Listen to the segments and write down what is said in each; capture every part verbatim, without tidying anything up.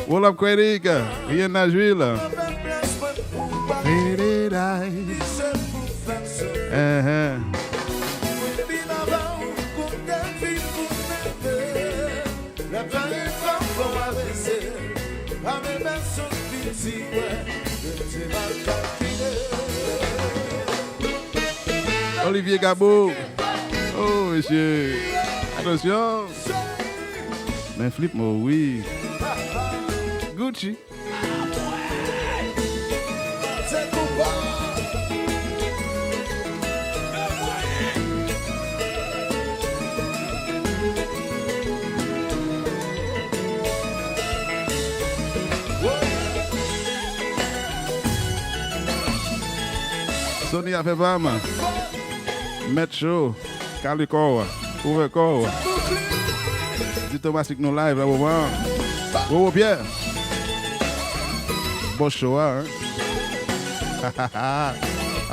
What up, Kwedi? Rien na jwi la. Eheh. Olivier Gabo. Oh, mesye. Atansyon. Men Flip Mo, wi. Gucci. Sony a fè pa m. Mèt cho. Kale kò w. Ouvè kò w. Di Tomasik nou live la moman. Wowo Pyè. Bon show a, hein?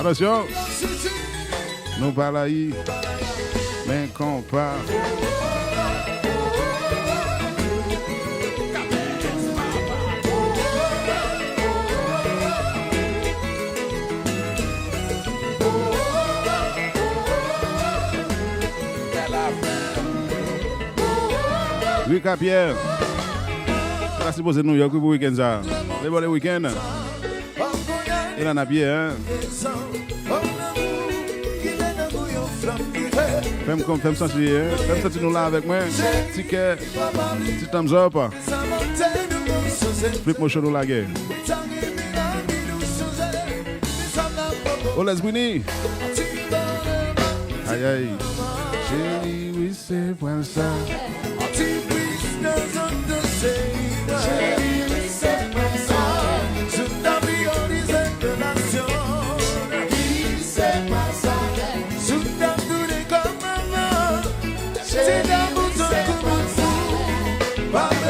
Atansyon. Nou pa la, wi. Men konpa. Rika Pierre. Sa sipoze New York, wi, pou wikenn sa. Le bò de wikenn. E la n ap ye, hein. Fè m konn, fè m santi, hein. Fè m santi nou la avèk mwen. Ti kè, ti thumbs up. Flip Mo Show nou lage. Olèz Brini. Ayay. Cheri, wi, se pwen sa.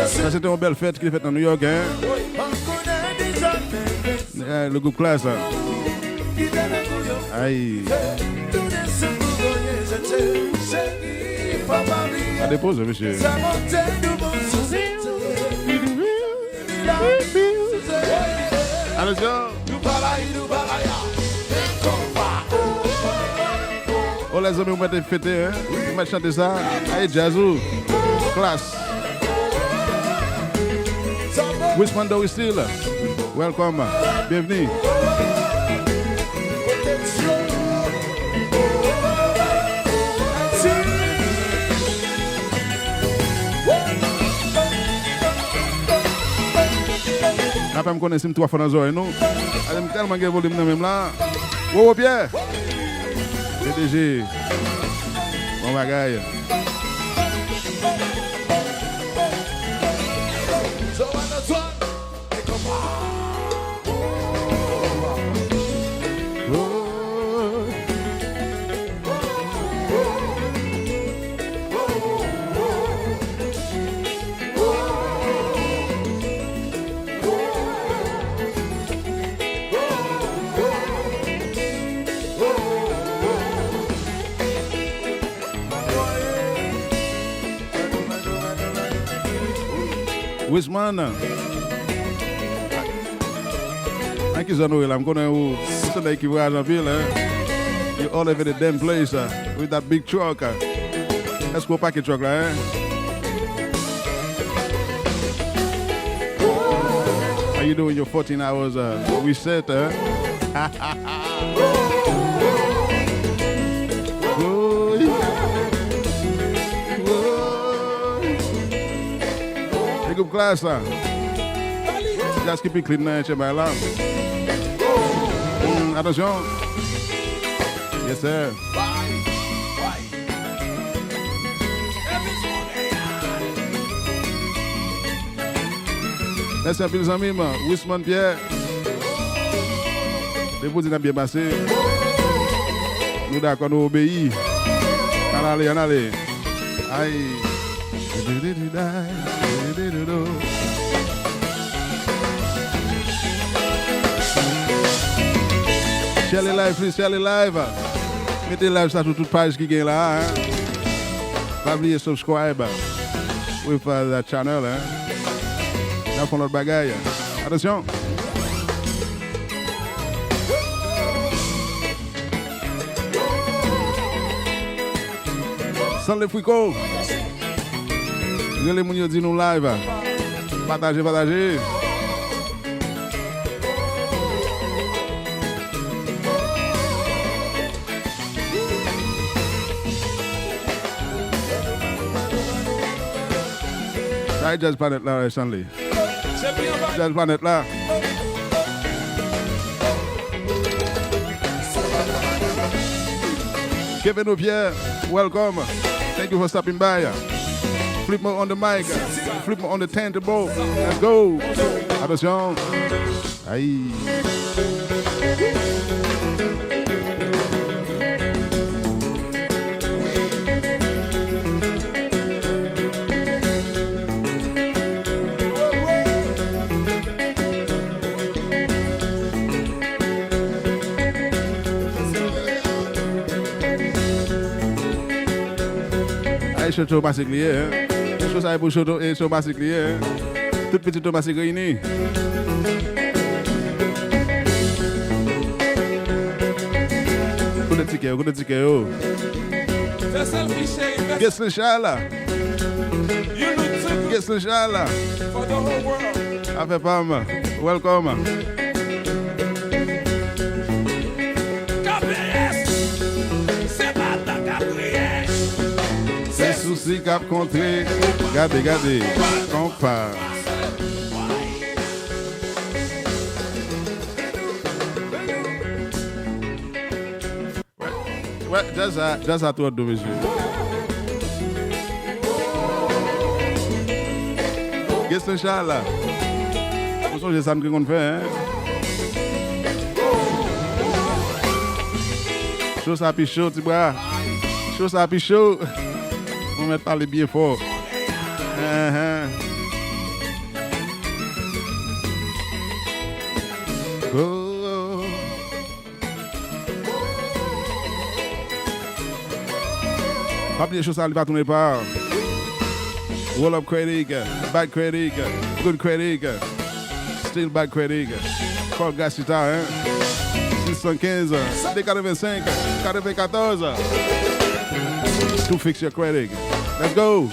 Sa se te yon bèl fèt ki te fèt nan New York, hein? Eh, le groupe Klass, hein? Ay. A depoze, mesye. Attention. Olèz zanmi, ou mèt fete, hein? Ou mèt chante sa. Ay, djaz ou. Klass. Wismando Wistil. Welcome. Byenvni. Apa m konnen si m twò fò nan zòrèy nou. Ale m tèlman gen volim nan menm la. Wowo Pyè. P D G. Bon bagay. Wisman. Nan ki zòn ou ye la? M konnen ou, ou se nèg ki vwayaje anpil, hein? You all over the damn place, uh, with that big truck, uh. Èske w pake truck la, hein? How you doing your fourteen hours, uh, reset, hein? Woy. Woy. Big up Klass la. Just keep it clean nan H M I la. Mm, atansyon. Yes, sir. Mèsi anpil, zanmi m. Wisman Pyè. Depi w di n ap byen pase, nou dakò, nou obeyi. Ann ale, ann ale. Ay. Share le live, please, share le live. Mete live sa sou tout paj ki gen la, hein. Pa bliye subscribe with uh, the channel, hein. N ap fè yon lòt bagay. Atansyon. Stanley Frico. Rele moun yo di nou live. Pataje, pataje. Sa e Jazz Planet la, Stanley. Jazz Planet la. Kevin Pierre, welcome. Thank you for stopping by. Flip mo on the mic. Flip mo on the turntable. Let's go. Atansyon. Ay. Ay, Chocho Masik li ye, hein? Cho sa e pou Chocho, e Cho Masik li ye, hein? Tout pitit Cho Masik reyini. Kote tikè yo, kote tikè yo? Fè selfie, cheri, fè Guess Lechal. You look too good Guess Lechal. For the whole world. Afè pa m. Welcome. K P S, se pa tan k ap kriye. Se sousi k ap konte. Gade, gade. Konpa. Wè, wè, jazz sa, jazz sa twò dou, mesye. Guess Lechal la. Ou sonje sa m te konn fè, hein? Cho sa pi cho, ti bra. Cho sa pi cho. Ou mèt pale byen fò. Enhen. Oh. Pa bliye cho sa, li pa tounen pa. Roll up Craig, bad Craig, good Craig, still bad Craig. Call Gasita, hein? Sis san kenz, de katrevensenk, katrevenkatòz. To fix your Craig. Let's go!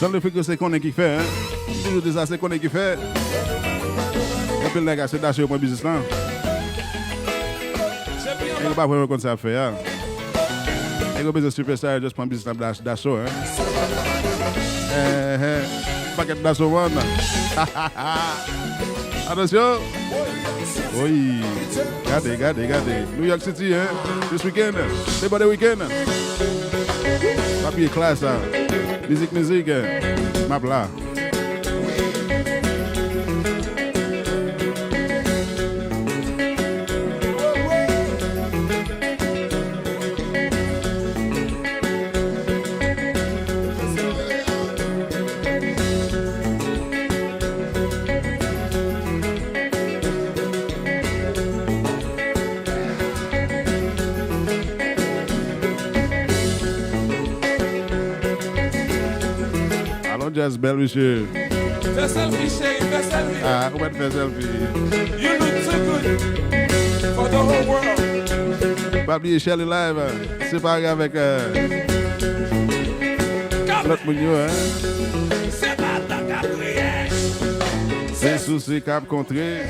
Jan le fik yo se konnen ki fè, hein? M toujou di sa, se konnen ki fè. Anpil nèg a se daso yo pran biznis lan. Nèg yo pa vrèman konn sa y ap fè a. Nèg yo bezwen sipèsta, yo just pran biznis lan daso, hein? Enhen. Pakèt daso, man. Atansyon. Woy. Gade, gade, gade. New York City, hein? This weekend. Se bò de weekend. Papi e klas sa. Mizik, mizik, hein? M ap la. Alon jazz bèl, mesye. Fè selfie, cheri, fè selfie. Ah, ou mèt fè selfie. You look too good for the whole world. Pa bliye share le live, separe avèk, euh, lòt moun yo, hein. Se pa tan k ap kriye. Se sousi k ap kontre.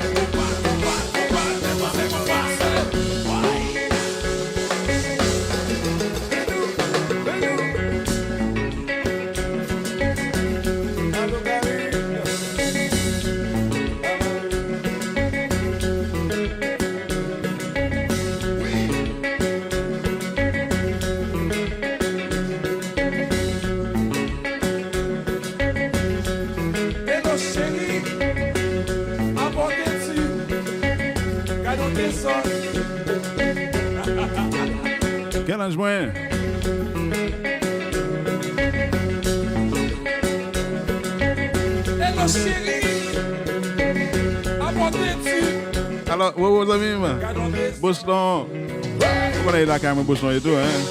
Hello, chérie. Kè lanj mwen. Hello, chérie. Apòte ti. Alò, wowo, zanmi m. Boston. Ou konnen lakay mwen Boston e tou, hein?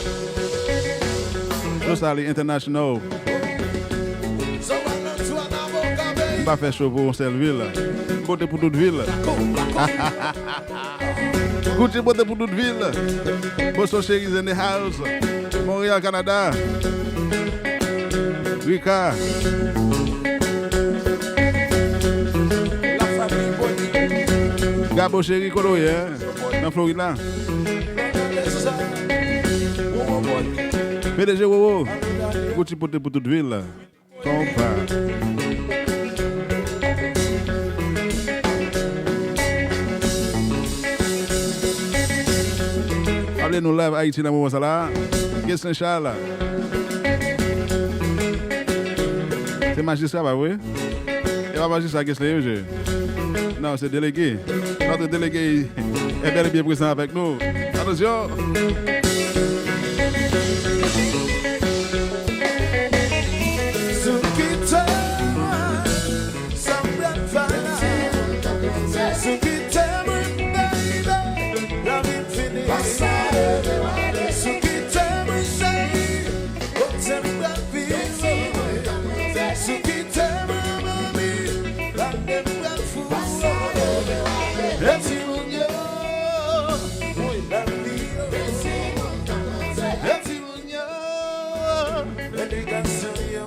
Josalie International. M pa fè cho pou yon sèl vil. M pote pou tout vil. Gucci pote pou tout vil. Boston Cherie is in the house. Montréal, Canada. Rika. Gabo Cherie, kote w ye, hein? Nan Florid la. P D G Wowo. Gucci pote pou tout vil. Konpa. Pale nou live Ayiti nan moman sa la. Ghislain Charles. Se majistra, pa vre? E pa majistra Ghislain, mesye. Non, se delege. Notre délégué est bel et bien présent avec nous. Attention! Sou kite mwen, sa m pral fè la. Sou kite mwen, baby, lavi m fini. Sou kite mwen, cheri, kote m pral viv. Sou kite mwen, manmi, lane m pral fou. E timoun yo, lavi yo. E timoun yo, edikasyon yo.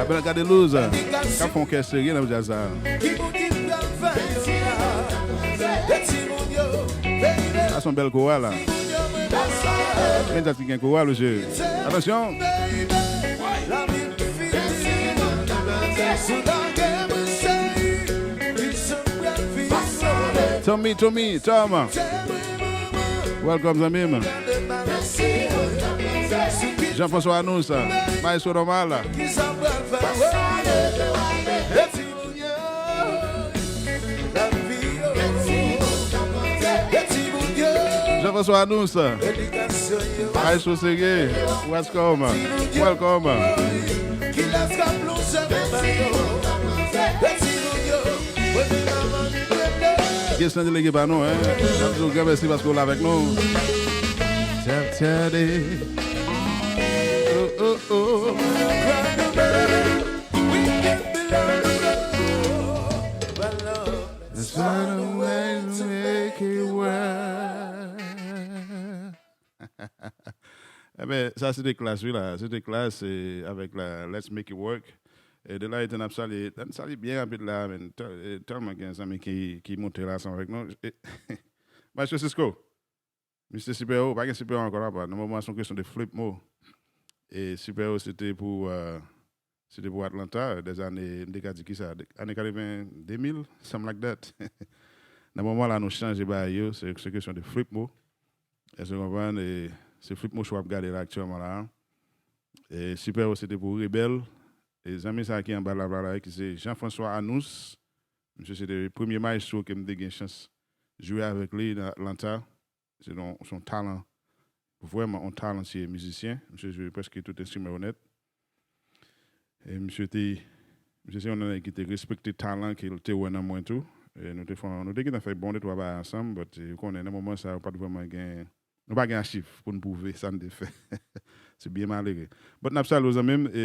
Apre nan gade Louz k ap fè yon kè serye nan djaz sa. Ki pou ki pral fè yo la? E timoun yo, baby. Sa se yon bèl koral la. Men djaz ki gen koral, mesye. Atansyon. Tommy, Tommy, Tom. Welcome, zanmi m. Jean-François Anous, Maestro Normal. Jean-François Anous, Maestro Serge, welcome, welcome. Ghislain delege pa nou, hein. N ap di w gran mèsi paske w la avèk nou. Tap tande. Oh, oh, oh. Let's find a way to make it work. Enben, sa se te Klass, wi, la. Se te Klass, e, avèk la Let's Make It Work. E de la, etan n ap salye, n salye byen rapid la, men tè-, e, tèlman gen zanmi ki, ki monte la ansanm avèk nou. E, Maestro Cisco, Mister Super Héros, pa gen Super Héros ankò la, pa. Nan moman, se yon kesyon de flip mo. E Super Héros, se te pou, e, se te pou Atlanta, dèzane, m te ka di kisa, ane katreven, de mil, something like that. Nan moman la, nou chanje bagay yo, se, se kesyon de flip mo. Èske w konprann? E se Flip Mo Show w ap gade la aktyèlman la. E Super Héros se te pou Rebèl. E zanmi sa ki anba la, la, la, ki se Jean-François Anous. Misye se te premye maestro ke m te gen chans jwe avèk li nan Atlanta. Se yon, se yon talan, vrèman yon talantiye mizisyen. Misye jwe prèske tout enstriman yo nèt. E misye te, misye se yon nèg ki te respekte talan ke l te wè nan mwen tou. E nou te fè, nou te gentan fè bon de twa bagay ansanm, but, e, ou konnen, nan moman sa yo, pa t vrèman gen, nou pa gen achiv pou n pwouve sa n te fè. Se byen malere. But n ap salye w, zanmi m, e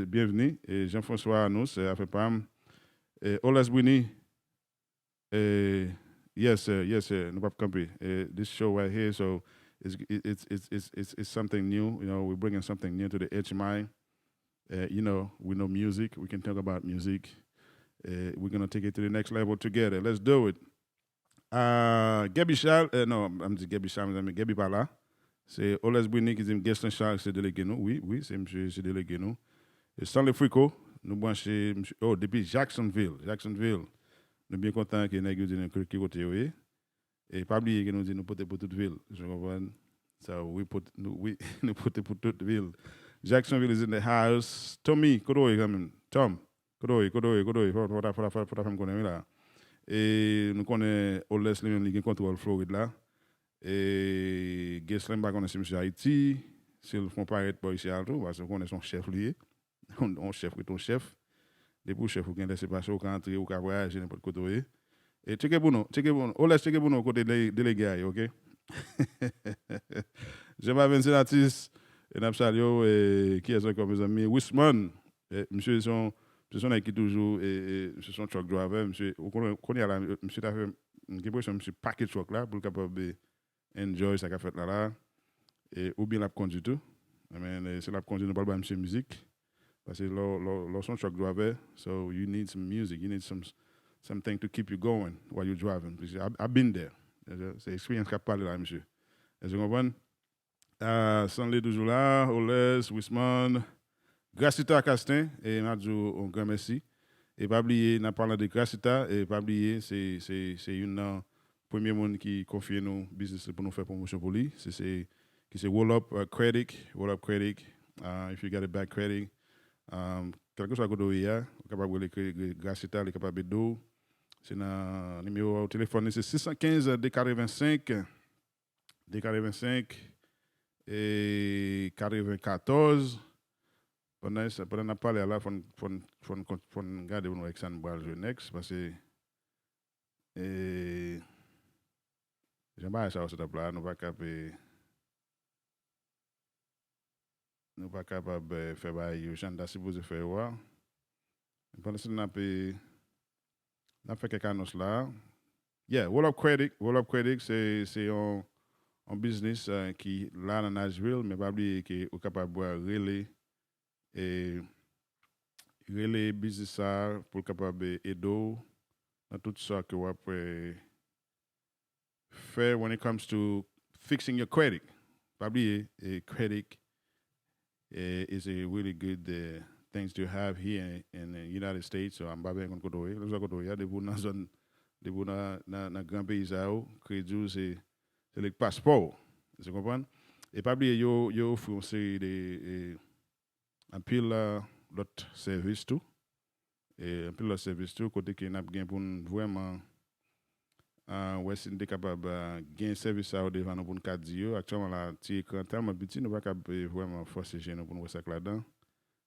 byenvni. E Jean-François Anous, e, afè pa m. E Oles Brini, e, yes, sir, yes, sir. Nou p ap kanpe. E, this show right here, so it's, it's, it's, it's, it's, it's something new. You know, we're bringing something new to the H M I. Uh, you know, we know music. We can talk about music. Uh, we're gonna take it to the next level together. Let's do it. Uh, Gaby Charles, uh, non, m di Gaby Charles, mezanmi, Gaby pa la. Se Oles Brini ki di m Ghislain Charles se delege nou. Wi, wi, se misye, se delege nou. E Stanley Frico, nou branche, misye, oh, depi Jacksonville, Jacksonville. Nou byen kontan ke nèg yo di nou ki, ki kote yo ye. E pa bliye ke nou di nou pote pou tout vil. Ou konprann? Sa, wi, pot-, nou, wi, nou pote pou tout vil. Jacksonville is in the house. Tommy, kote w ye kanmenm? Tom, kote w ye, kote w ye, kote w ye? Fò, fò, fò, fò, fò, fò ta fè m konnen, wi, la. E nou konnen Oles li menm li gen kontwòl Florid la. E Ghislain, m pa konnen si misye Ayiti, si l fon parèt bò isi a tou, paske ou konnen se yon chèf li ye. Yon chèf rete yon chèf. Depi w chèf, ou gen lèsepase, ou ka antre, ou ka vwayaje nenpòt kote w ye. E tcheke pou nou, tcheke pou nou. Oles, tcheke pou nou kote de-, delege a ye, oke? Jean Marvin Senatus, e n ap salye w, e kiyès ankò, mezanmi? Wisman, e misye se yon, misye se yon nèg ki toujou, e, e misye se yon truck driver, misye, ou konnen, kounye a la, misye ta fè, m gen enpresyon misye pake truck la pou l kapab, e, enjoy sa k ap fèt la la. E, oubyen l ap kondui tou. Amen. E, si l ap kondui, nou pral ba misye mizik. Paske lè, lè, lè w se yon truck driver, so you need some music, you need some, something to keep you going while you driving. Paske I've, I've been there. Se eksperyans k ap pale la, misye. Èske w konprann? Ah, Stanley toujou la, Oles, Wisman, Gracita Castin, e n ap di w yon gran mèsi. E pa bliye, n ap pale de Gracita, e pa bliye, se, se, se youn nan premye moun ki konfye nou biznis li pou nou fè pwomosyon pou li. Se, se, ki se Roll Up, uh, Credit, Roll Up Credit. Uh, if you got a bad credit, um, kèlkeswa kote w ye a, ou kapab rele Cre-, Cre-, Gracita, li kapab ede w. Se nan nimewo telefòn li, se sis san kenz, de katrevensenk, de katrevensenk, e katrevenkatòz. Pandan, pandan n ap pale a la, fò n, fò n, fò n, fò n gade pou n wè ki sa n pral jwe next, paske, e, jan bagay sa yo set up la, nou pa ka pe, nou pa kapab, eh, fè bagay yo jan n ta sipoze fè yo a. Pandan se n ap, eh, n ap fè kèk anons la. Yeah, Roll Up Credit, Roll Up Credit se, se yon, yon biznis, eh, ki la nan Nashville, men pa bliye ke ou kapab, eh, rele, eh, rele biznis sa a pou l kapab, eh, ede w nan tout sa ke w ap, eh, fè when it comes to fixing your credit. Pa bliye, eh, credit, eh, is a really good, eh, things to have here in, in the United States. So, m pa byen konn kote w ye, lè w kote w ye a, depi w nan zòn, depi w nan, nan, nan gran peyi sa yo, kredi w se, se li k paspò w. Ou konprann? E pa bliye, yo, yo ofri yon seri de, eh, anpil, eh, lòt sèvis tou. E anpil lòt sèvis tou, kote ke n ap gen pou n vrèman, ah, wè si n te kapab, ah, gen sèvis sa yo devan nou pou n ka di yo. Aktyèlman la, ti ekran tèlman piti, nou pa kab, eh, vrèman fòse je nou pou n wè sa k ladan.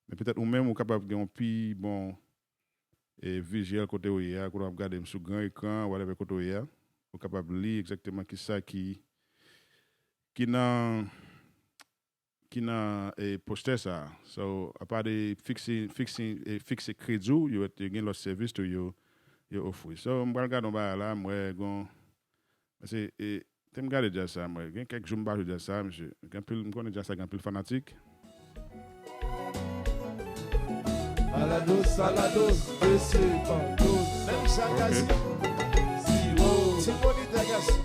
Men petèt ou menm, ou kapab gen yon pi bon, eh, vizyèl kote w ye a, kote w ap gade m sou gran ekran, whatever kote w ye a. Ou kapab li egzakteman kisa ki, ki nan ki nan, eh, postè sa a. So, apa de fikse, fikse, eh, fikse kredi w, yo, yo gen lòt sèvis tou yo, yo ofri. So, m pral gade yon bagay la, m wè gon, paske, eh, te m gade djaz sa, m wè, gen kèk jou m pa jwe djaz sa, mesye. Gen anpil, m konnen djaz sa gen anpil fanatik. A la dous, a la dous, de sip an dous. Menm sa, Gazi. Siwo. Ti Monita, Gazi.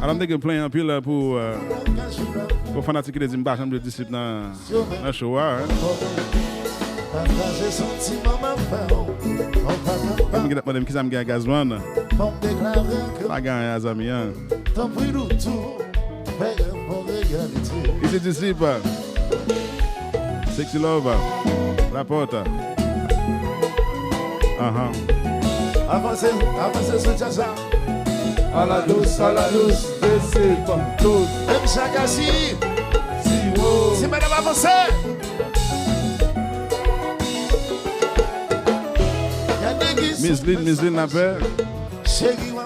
Alò, m te gen plen anpil, eh, pou, eh, pou fanatik ki te di m pa janm jwe disip nan, nan show a, hein. Mwen gen ap mande m kisa m gen ak Gazman. Pa gen anyen a zanmi an. Isi disip. Sexy Love. Lapòt. Ahan. Avanse, avanse sou djaz la. A la dous, a la dous, de sip an dous. Menm sa, Gazi. Siwo. Ti madanm avanse. Mislin, Mislin Lapè.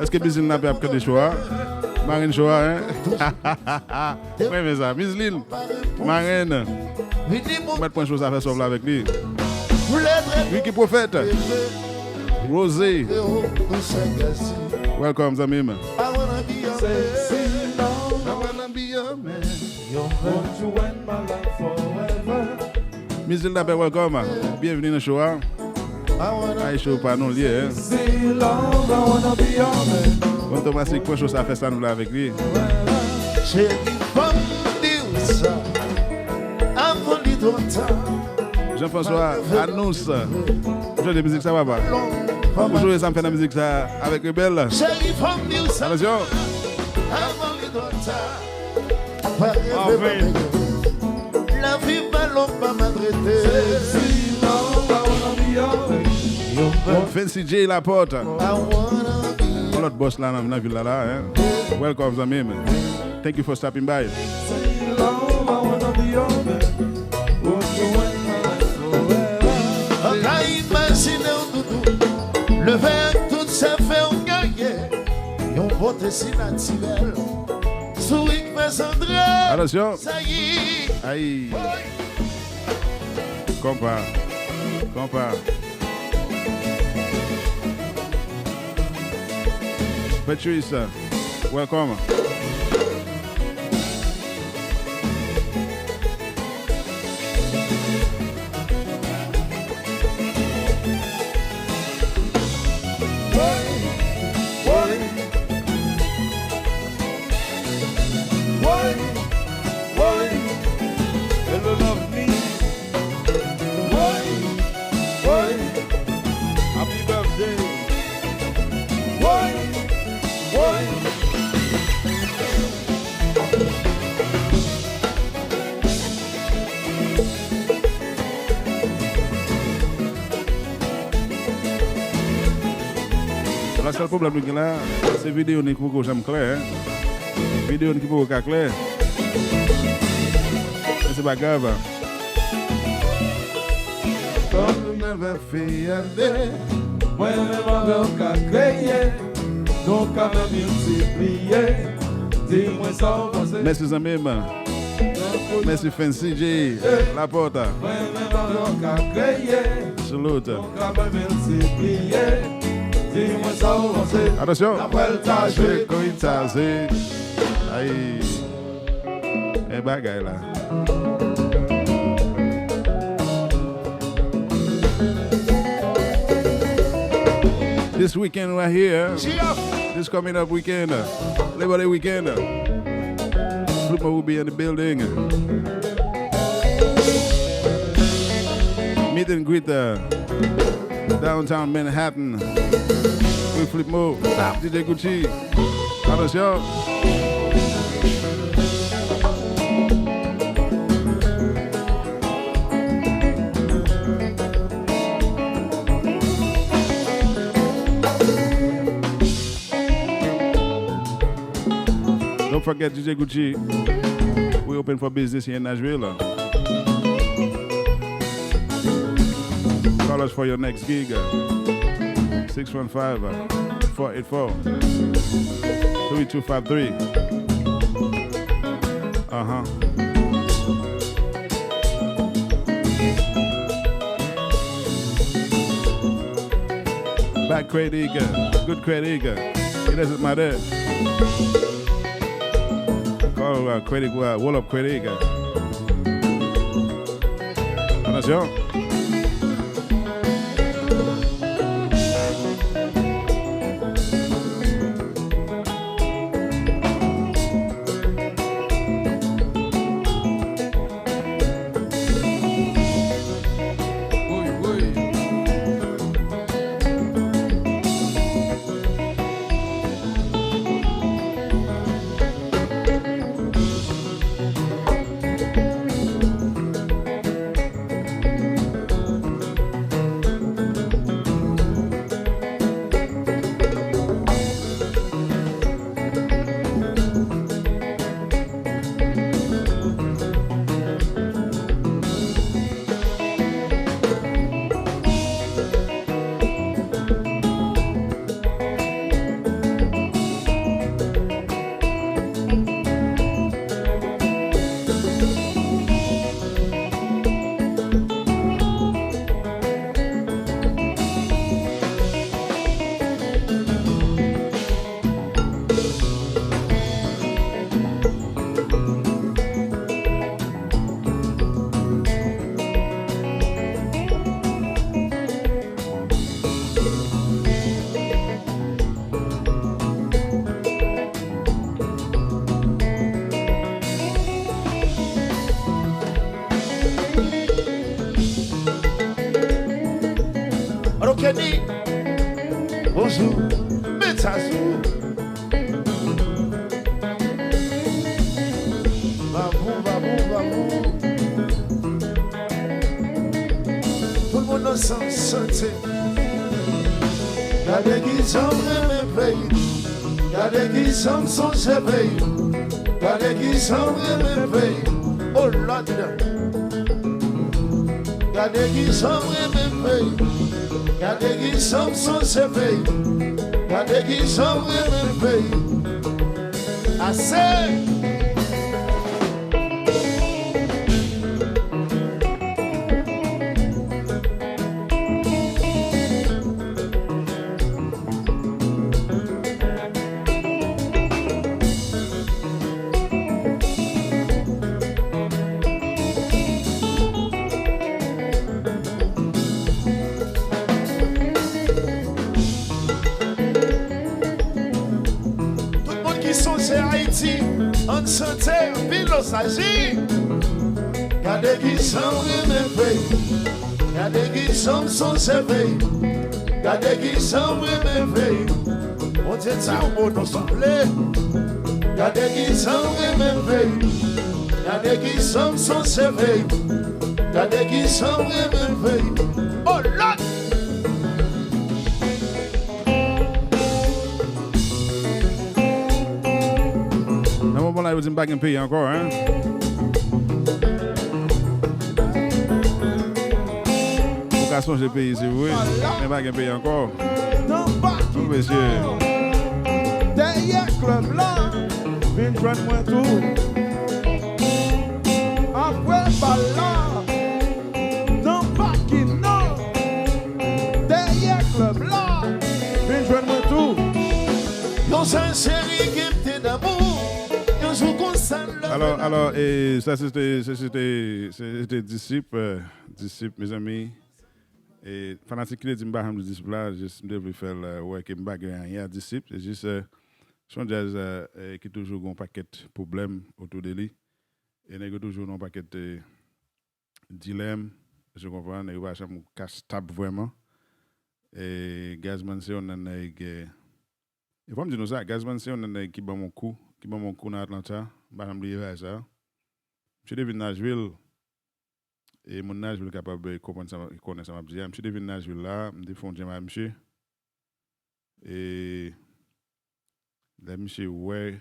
Èske Mislin Lapè ap tande show a? Marenn show a, hein? Mwen renmen sa. Mislin, marenn. Ou mèt pran show sa, fè sòf la avèk li. Ricky Prophète. Rosé. Welcome, zanmi m. Mislin Lapè, welcome. Byenvini nan show a. Ay, show pa nou l ye, hein. Bon, Thomas, li pran show sa, fè sa nou la avèk li. Cheri, fò m di w sa avan li twò ta. Jean-François Anous. Ou chante mizik sa, papa? Ou jwe sa m fè nan mizik sa avèk Rebèl? Cheri, fò m di w sa. Atansyon. Avan li twò ta. Anfen. Lavi pa lòk pa maltrete. Fancy J Laporte. Yon lòt bòs la nan, nan vil la la, hein. Welcome, zanmi m. Thank you for stopping by. An ka imajine w, doudou, leve ak tout zafè w genyen. Yon bote sinatirèl. Souri k fè zantray. Atansyon. Sayi. Ay. Konpa. Konpa. Patrice, welcome. Woy, woy, hello love me. Woy, woy, happy birthday. Woy, woy. La sèl pwoblèm nou gen la, se videyo nou ki poko janm klè, hein. Videyo nou ki poko ka klè. Men se pa grav. Mwen menm avè w ka kreye, nou ka menm miltipliye. Di mwen sa w panse. Mèsi zanmi m. Mèsi Fancy J Laporte. Salute. Atansyon. Ay. E bagay la. This weekend right here. This coming up weekend. Labor Day weekend. Flipmode will be in the building. Meet and greet, uh, downtown Manhattan with Flipmode, D J Gucci. Atansyon. Don't forget D J Gucci. We open for business here in Nashville. Call us for your next gig. Six one five, four eight four, three two five three. Uh-huh. Bad credit, good credit, it doesn't matter. Call, uh, credit, uh, roll up credit. Atansyon. Alo Kenny, bonjou, met sa sou. San sante. Gade ki jan m renmen peyi m. Gade ki jan m sonje peyi m. Gade ki jan m renmen peyi m. Oh Lord. Gade ki jan m renmen peyi m. Gade ki jan m sonje peyi m. Gade ki jan m renmen peyi m. Ase! Tout moun ki sonje Ayiti, ann chante anpil osaji. Gade ki jan m renmen peyi m. Gade ki jan m sonje peyi m. Gade ki jan m renmen peyi m. Bondye di yon mo non souple. Gade ki jan m renmen peyi m. Gade ki jan m sonje peyi m. Gade ki jan m renmen peyi m. Oh Lord! Nan moman la, yo di m pa gen peyi ankò, en. Ou ka sonje peyi, se vre, men pa gen peyi ankò. Wi, mesye. Dèyè klèb la, vin jwenn mwen tou. Apre bal la, nan pakin nan, dèyè klèb la, vin jwenn mwen tou. Yon sèl cheri ke m te damou, yon jou konsa love. Alò, alò, e, sa se te, se, se te, se, se te Disip, eh, Disip, mezanmi. E, fanatik ki te di m pa janm jwe Disip la, jis m te vle fè l, eh, wè ke m pa gen anyen a Disip. Se jis, eh, se yon djaz, eh, eh, ki toujou gen yon pakèt pwoblèm otou de li. E nèg yo toujou nan yon pakèt, eh, dilèm, si w konprann, nèg yo pa janm ka stab vrèman. E Gazman se yon nan nèg, eh, e fò m di nou sa, Gazman se yon nan nèg ki ban m yon kou, ki ban m yon kou nan Atlanta, m pa janm bliye bagay sa. Misye te vin Nashville, e moun Nashville kapab, eh, konprann sa, konnen sa m ap di a. Misye te vin Nashville la, m te fè yon jam ak misye. E lè misye wè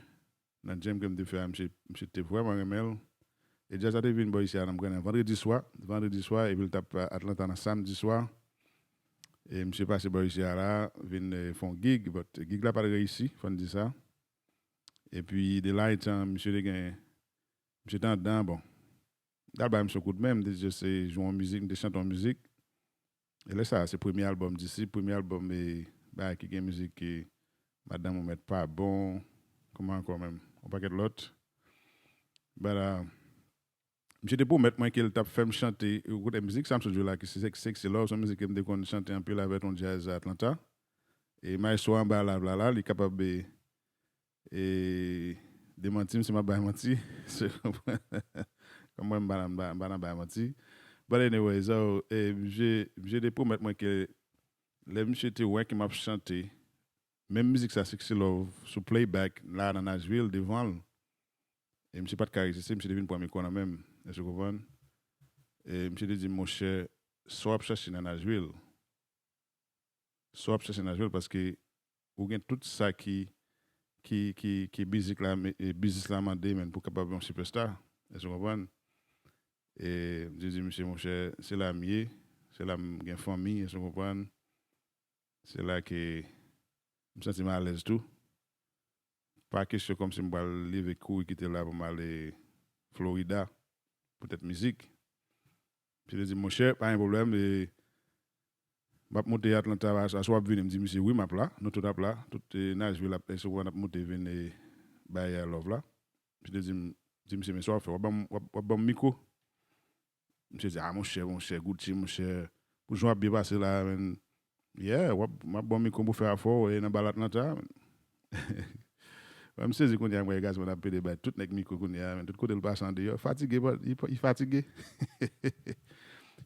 nan jam ke m te fè a, misye, misye te vrèman renmen l. E djaz la te vin bò isi a nan m konnen vandredi swa, vandredi swa, epi l t ap Atlanta nan samdi swa. E misye pase bò isi a la, vin, eh, fè yon gig, but gig la pa t reyisi, fò n di sa. Epi de la etan, misye te gen, misye te anndan, bon. M t al bay misye yon kout men, m te just jwe yon mizik, m te chante yon mizik. E lè sa a, se premye albòm Disip, premye albòm, e, bagay ki gen mizik ke madanm ou mèt pa bon, kòman ankò menm, yon pakèt lòt. But, uh, misye te pwomèt mwen ke l t ap fè m chante, ou koute mizik sa m sot jwe la, ki se Sexy Love, se yon mizik ke m te konn chante anpil avèk yon djaz Atlanta. E maestro anba la, la, la, li kapab, e, e demanti m si m ap bay manti. So, kòm mwen, m pa nan, m pa, m pa nan bay manti. But anyway, so, e, misye, misye te pwomèt mwen ke lè misye te wè ke m ap chante, menm mizik sa, Sexy Love, sou playback, la nan Nashville, devan l, e misye pa t ka reziste, misye te vin pran mikwo nan men m. Èske w konprann? E misye te di m, monchè, sa w ap chache nan Nashville, sa w ap chache nan Nashville, paske ou gen tout sa ki, ki, ki, ki mizik la, e biznis la mande, menn, pou w kapab yon superstar. Èske w konprann? E m te di misye, monchè, se la m ye, se la m gen fanmi, èske w konprann? Se la ke m santi m alèz tou. Pa kesyon kòmsi m pral leve kouri kite la pou m ale Florida poutèt mizik. Misye te di m, monchè, pa gen pwoblèm, e m ap monte Atlanta, aswè w ap vini? M di misye, wi, m ap la, nou tout ap la, tout, e, Nashville ap, èske w konprann, ap monte vin, e, bay, e, love la. Misye te di m, di misye, men sa w ap fè, w ap ban m, w ap, w ap ban m mikwo. Misye di, a, monchè, monchè, Gucci, monchè, pou jan w ap byen pase la, menn, yeah, w ap, m ap ban w mikwo pou fè afè w, e, nan bal Atlanta, menn. Mwen, m sezi kounye a, m wè Gazman ap pede bay tout nèg mikwo kounye a, menn, tout kote l pase andeyò, fatige, bò, li, li fatige.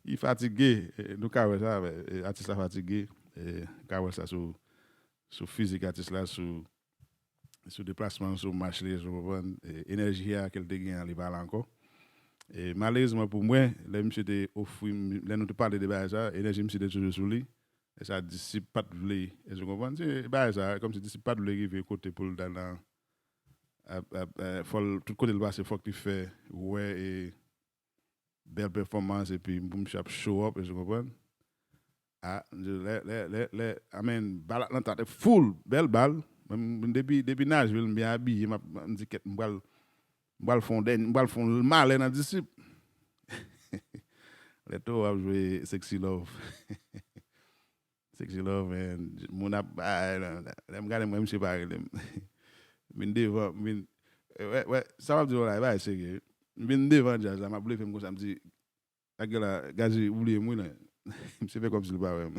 Li fatige, e, nou ka wè sa, e, atis la fatige, e, ka wè sa sou, sou fizik atis la, sou sou deplasman, sou mach li, èske w konprann? E, enèji a ke l te gen an, li pa la ankò. E malerezman pou mwen, lè misye te ofri m, lè nou te pale de bagay sa, enèji misye te toujou sou li. E sa, disip pa t vle, èske w konprann? Se bagay sa, kòmsi disip pa t vle rive kote pou l ta nan, ap, ap, eh, fò l, tout kote l pase, fòk li fè, wè, e bèl pèfòmans, epi pou misye ap show up, èske w konprann? Ah, lè, lè, lè, lè, I mean, bal Atlanta te full, bèl bal. Mwen, mwen, depi, depi Nashville, m byen abiye, m ap, m di, "Kèt, m pral, m pral fè yon dèny-, m pral fè yon malè nan disip." Lè Toro ap jwe Sexy Love. Sexy Love, man. Moun ap, ah, lè, lè m gade mwen, misye pa rele m. M vin devan, m vin, wè, wè, sa m ap di w la, e pa serye. M vin devan djaz la, m ap leve m konsa, m di, "Ak gè la, Gazi, ou bliye m, wi, la." Misye fè kòmsi l pa wè m.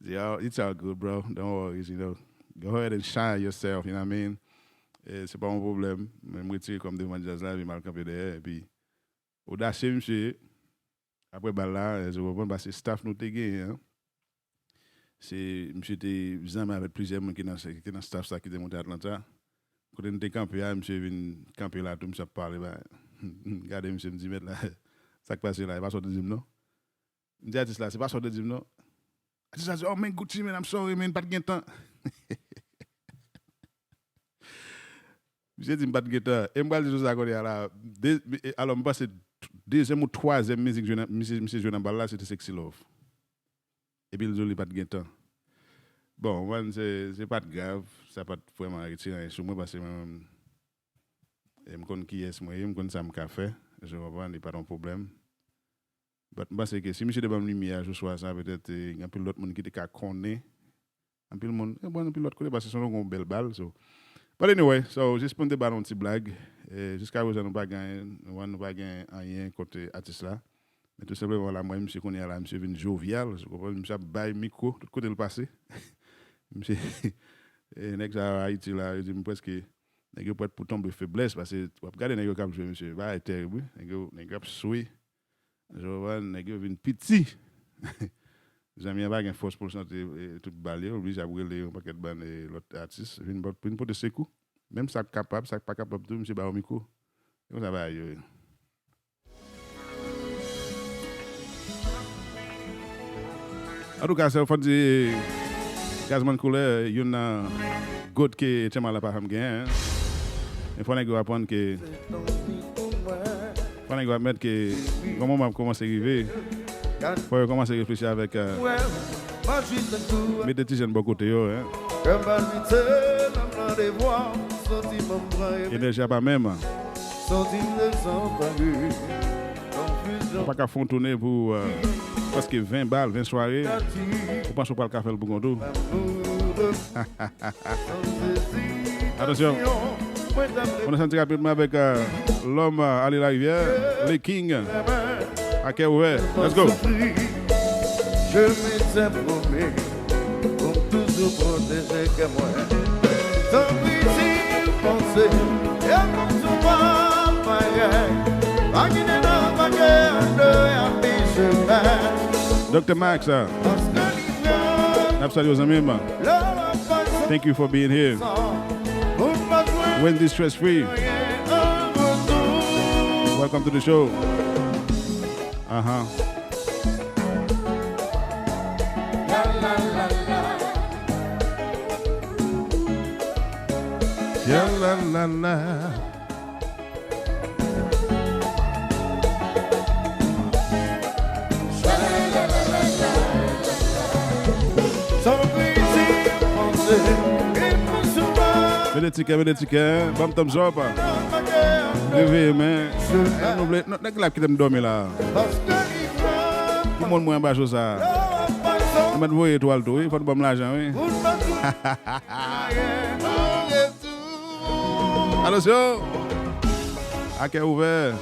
Yo, it's all good, bro. Don't worry, you know. Go ahead and shine yourself, you know what I mean? Eh, se pa yon pwoblèm. Men m retire kò m devan djaz la, epi m al kanpe dèyè, epi odasye misye ye. Apre bal la, eh, ou konprann, paske staff nou te genyen an, se, misye te zanmi avèk plizyè moun ki nan, ki te nan staff sa ki te monte Atlanta. Kote n te kanpe a, misye vin kanpe la tou, misye ap pale, ba, gade misye, m di, "Mèt la, sa k pase la, e pa sa w te di m non." M di atis la, "Se pa sa w te di m non." Atis la di, "Oh, man, Gucci, man, I'm sorry, man, m pa t gen tan." Misye di m pa t gen tan. E m pral di nou sa kounye a la. De, e, alò, m panse dezyèm ou twazyèm mizik jwe nan, misye, misye jwe nan bal la, se te Sexy Love. Epi l di w li pa t gen tan. Bon, mwen, se, se pa t grav. Sa pa t vrèman retire anyen sou mwen, paske mwen menm, e, m konn kiyès mwen ye, m konn sa m ka fè. Èske w konprann? Li pa t yon pwoblèm. But m panse ke si misye te ban m limyè a jou swa sa, petèt, e, gen anpil lòt moun ki te ka konnen. Anpil moun, e, bon, anpil lòt kote, paske se yon bèl bal, so. But anyway, so, jis pou n te ba nou yon ti blag, e, jiska prezan nou pa gen, nou, nou pa gen anyen kont atis la. Men tou senpleman, la, m wè misye kounye a la, misye vin jovyal, ou konprann, misye ap bay mikwo, tout kote l pase. Misye, e, nèg sa yo Ayiti la, yo di m prèske, nèg yo prèt pou tonbe feblès, paske w ap gade nèg yo k ap jwe, mesye, bagay terib, wi. Nèg yo, nèg yo ap swe. Jovan, nèg yo vin piti. Zanmi an pa gen fòs pou l chante, e, tout bal yo, oblije ap rele yon pakèt bann, e, lòt atis, vin pot-, vin pote sekou. Menm sa k kapab, sa k pa kapab tou, misye ba yo mikwo. E konsa bagay yo ye. Antouka, se fò di Gazman Koulè, youn nan GOAT ke Tchema la pa janm genyen, en. Men fò nèg yo aprann ke, fò nèg yo admèt ke gon moman ap kòmanse rive. Fò yo kòmanse reflechi avèk, eh, mete ti jèn bò kote yo, en. Enèji a pa menm. Ou pa ka fè yon toune pou, eh, prèske ven bal, ven sware. Ou panse ou pral ka fè l pou kont ou. Atansyon. Ann santi rapidman avèk, eh, lòm, eh, Ale Larivyè, Le King, a kè ouvè. Let's go. Je m'étais promis pou m toujou pwoteje kè mwen. Tanpri si w panse, e konn sou pa bagay, pa kite nan pake an de api chemen. Doktè Max, paske li pran n ap salye w, zanmi m. Thank you for being here. Wendy Stress Free. Welcome to the show. Uh-huh. Ya la la la. Mete tikè, mete tikè, ban m thumbs up. Leve men. Eh, nou vle, non, nèg la kite m dòmi la. Pou moun mwen anba cho sa. Nou mèt voye etwal tou, wi. Fò nou ban m lajan, wi. Attention! A kè ouvè.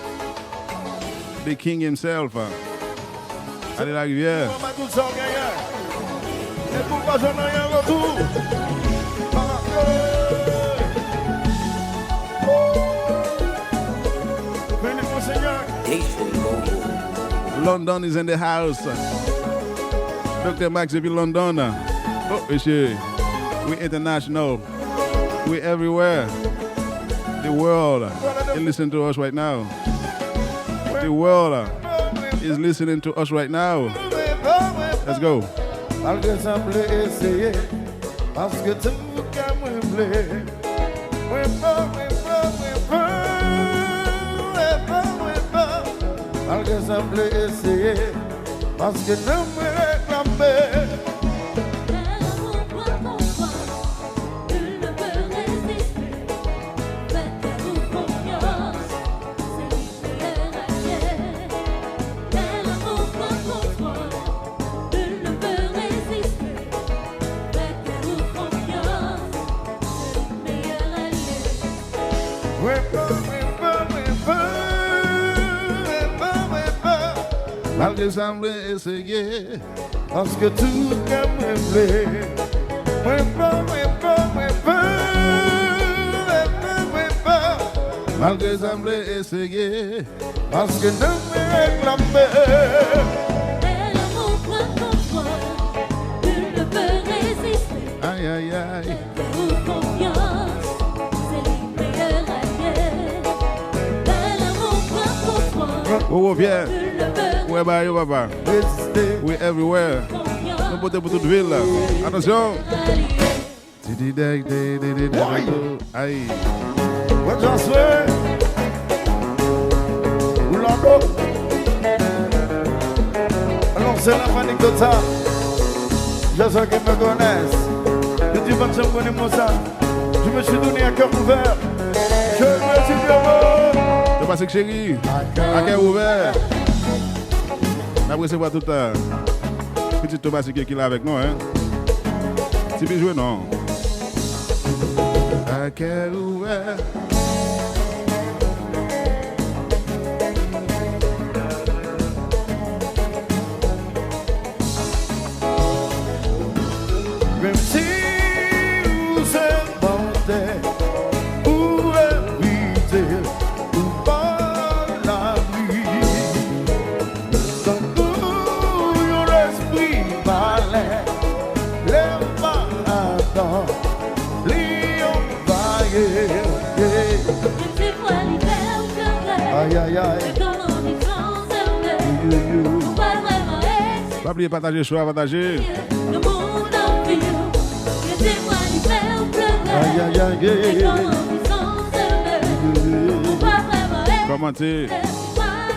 The King himself. Ale Larivyè. London is in the house. Doktè Max depi London. Oh, mesye. We international. We everywhere. The world is listening to us right now. The world is listening to us right now. Let's go. Malgre sa m vle eseye, paske tout ka mwen vle. Mwen fò, mwen fò, mwen fò, mwen fò, mwen fò. Malgre sa m vle eseye, paske nanm mwen reklame. Bèl lanmou pran kontwòl, nul ne peut résister. Fè kè nou konfyans, se li k meyè alye. Bèl lanmou pran kontwòl, nul ne peut résister. Fè kè nou konfyans, se li k meyè alye. Mwen fò, mwen fò, mwen fò, mwen fò, mwen fò. Malgre sa m vle eseye, paske tout kè mwen vle. Mwen fò, mwen fò, mwen fò, mwen fò, mwen fò. Malgre sa m vle eseye, paske nanm mwen reklame. Fè lanmou pran kontwòl, nul ne peut résister. Ay, ay, ay. Fè ou konfyans, se li k meyè alye. Fè lanmou pran kontwòl, nul ne peut résister. Wowo, Pyè. Ou wè bagay yo, papa. We everywhere. Nou pote pou tout vil la. Atansyon. Ay. What just say? Rolando. Alors, c'est la panique de ça. Je sais qu'ils me connaissent. Je dis, pas de moi, ça. Je me suis donné à cœur ouvert. Je me suis dit, oh. Thomasik cheri, a kè ouvè. N ap resevwa tout, euh, pitit Thomasik yo ki la avèk nou, hein. Ti Bijou non. A kè ouvè. Menm si ou se mantè, ou evite, ou pa lapli. Tankou yon lespri malen, lè m pa atann, li anvayi. Ay, ay, ay. Pa bliye pataje show a, pataje. Ay, ay, ay, yeah. Kòmante.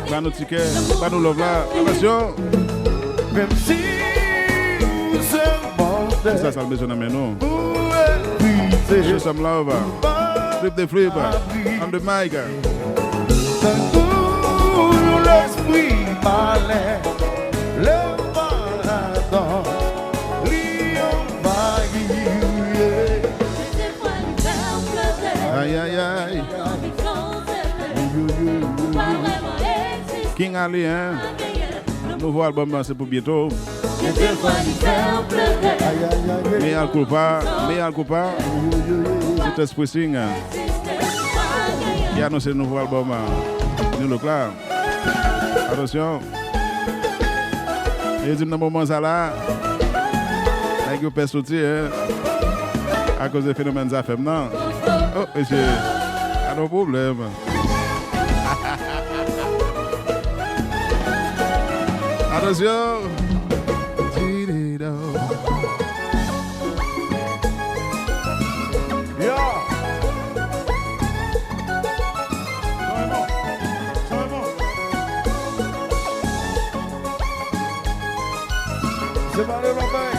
Ba nou ti kè, ba nou love la. Atansyon. Menm si ou se mantè. Sa, sa l bezwen nan men nou. Show some love. Flip the flip. On the mic. Tankou yon lespri malen, lè m pa atann, li anvayi. Ay, ay, ay. King Ali, hein? Nouvo album nan se pou byento. Mea culpa, mea culpa. Se te Springsteen. Ki anonse nouvo album, uh, New Look la. Atansyon. E di m nan moman sa la, nèg yo pè soti, hein. Akoz de fenomèn Zafèm nan. Oh, mesye. Gade yon pwoblèm. Atansyon. Yo. Se pa de lòt bagay.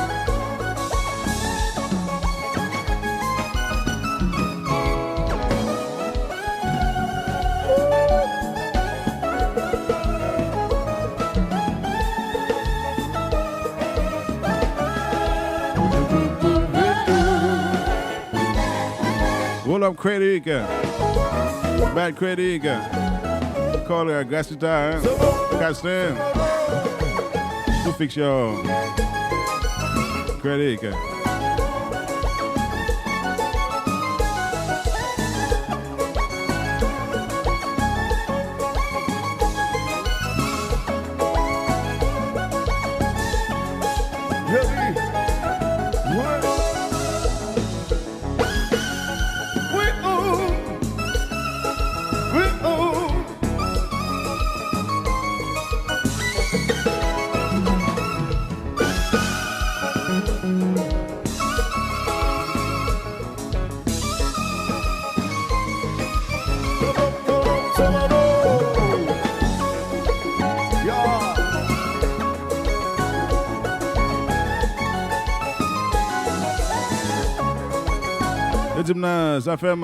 Roll up Credit. Bad Credit. Caller, Gasita, hein? Gaston. Tou fiks yo. Credit. Yo di m nan Zafèm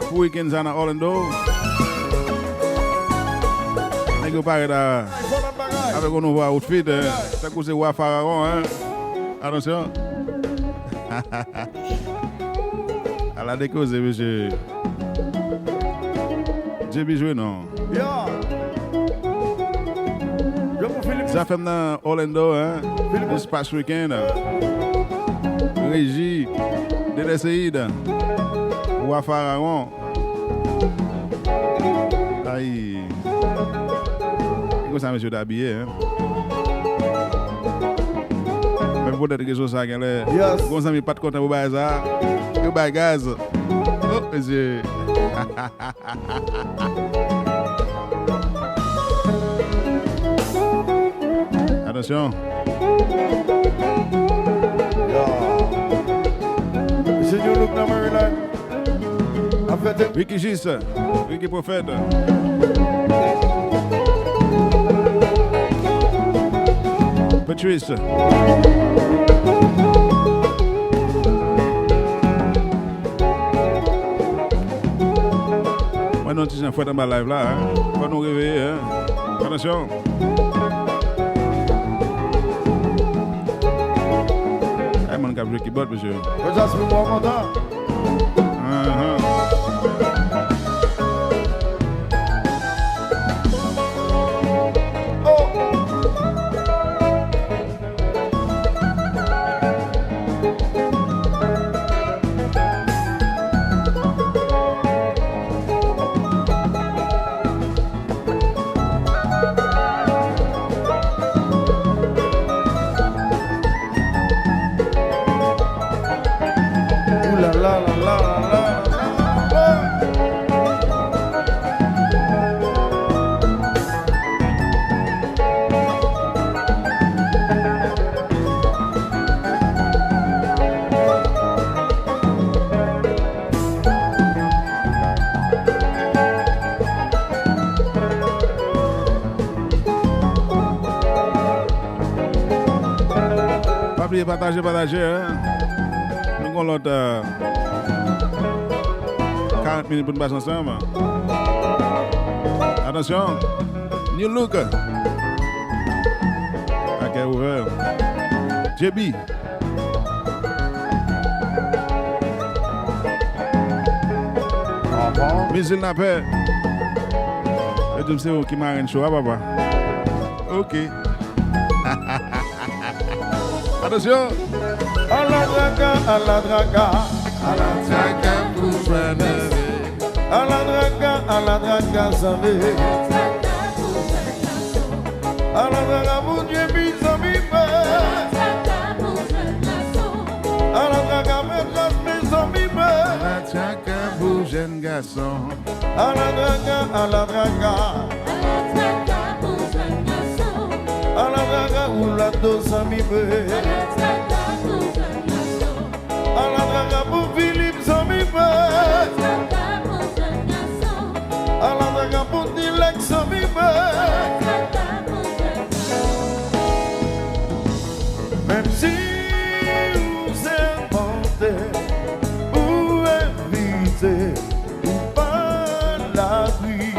pou wikenn sa nan Orlando. Nèg yo parèt a, avèk yon nouvo outfit, eh. Tankou se wa Farawon, eh. Atansyon. Ala de koze, mesye. Djebi jwe non. Yo. Yo pou Philippe. Zafèm nan Orlando, hein. Philippe. This past weekend. Reji, Dede Seid, Wa Farawon. Ay. E konsa mesye yo t abiye, hein. Men poutèt rezon sa genlè. Yes. Gon zanmi pa t kontan pou bagay sa. Yo bay gaz. Oh, mesye. Atansyon. Yo. Misye New Look nan Maryland. Ap fète. Ricky Jis, Ricky Pwofèt. Patrice. Mwen, nou ti jan fwèt anba live la, hein. Fò nou reveye, hein. Atansyon. Ay, moun k ap jwe kibòd, mesye. Yo, Jasmine, mwen kontan. Ahan. Oh. Ooh la la la la la la. Oh. Pa bliye pataje, pataje, hein. Nou gon lòt, euh, karant minit pou n pase ansanm. Atansyon. New Look. Ak kè ouvè. J B. Mizil Napè. Yo di m se ou ki marenn cho a, papa. Ok. Atansyon. Ala traka, ala traka. Ala traka pou jwenn. Ala traka, ala traka, zanmi. Ala traka pou Djebi, zanmi mwen. Ala traka, mèt Jasmin, zanmi mwen. Ala traka pou jèn gason. Ala traka, ala traka. Ala traka pou jèn gason. Ala traka, Oulado, zanmi mwen. Ala traka pou jèn gason. Ala traka pou Philippe, zanmi mwen. Ala traka pou Dilex, zanmi mwen. Menm si ou se mantè, ou envite, ou pa labri.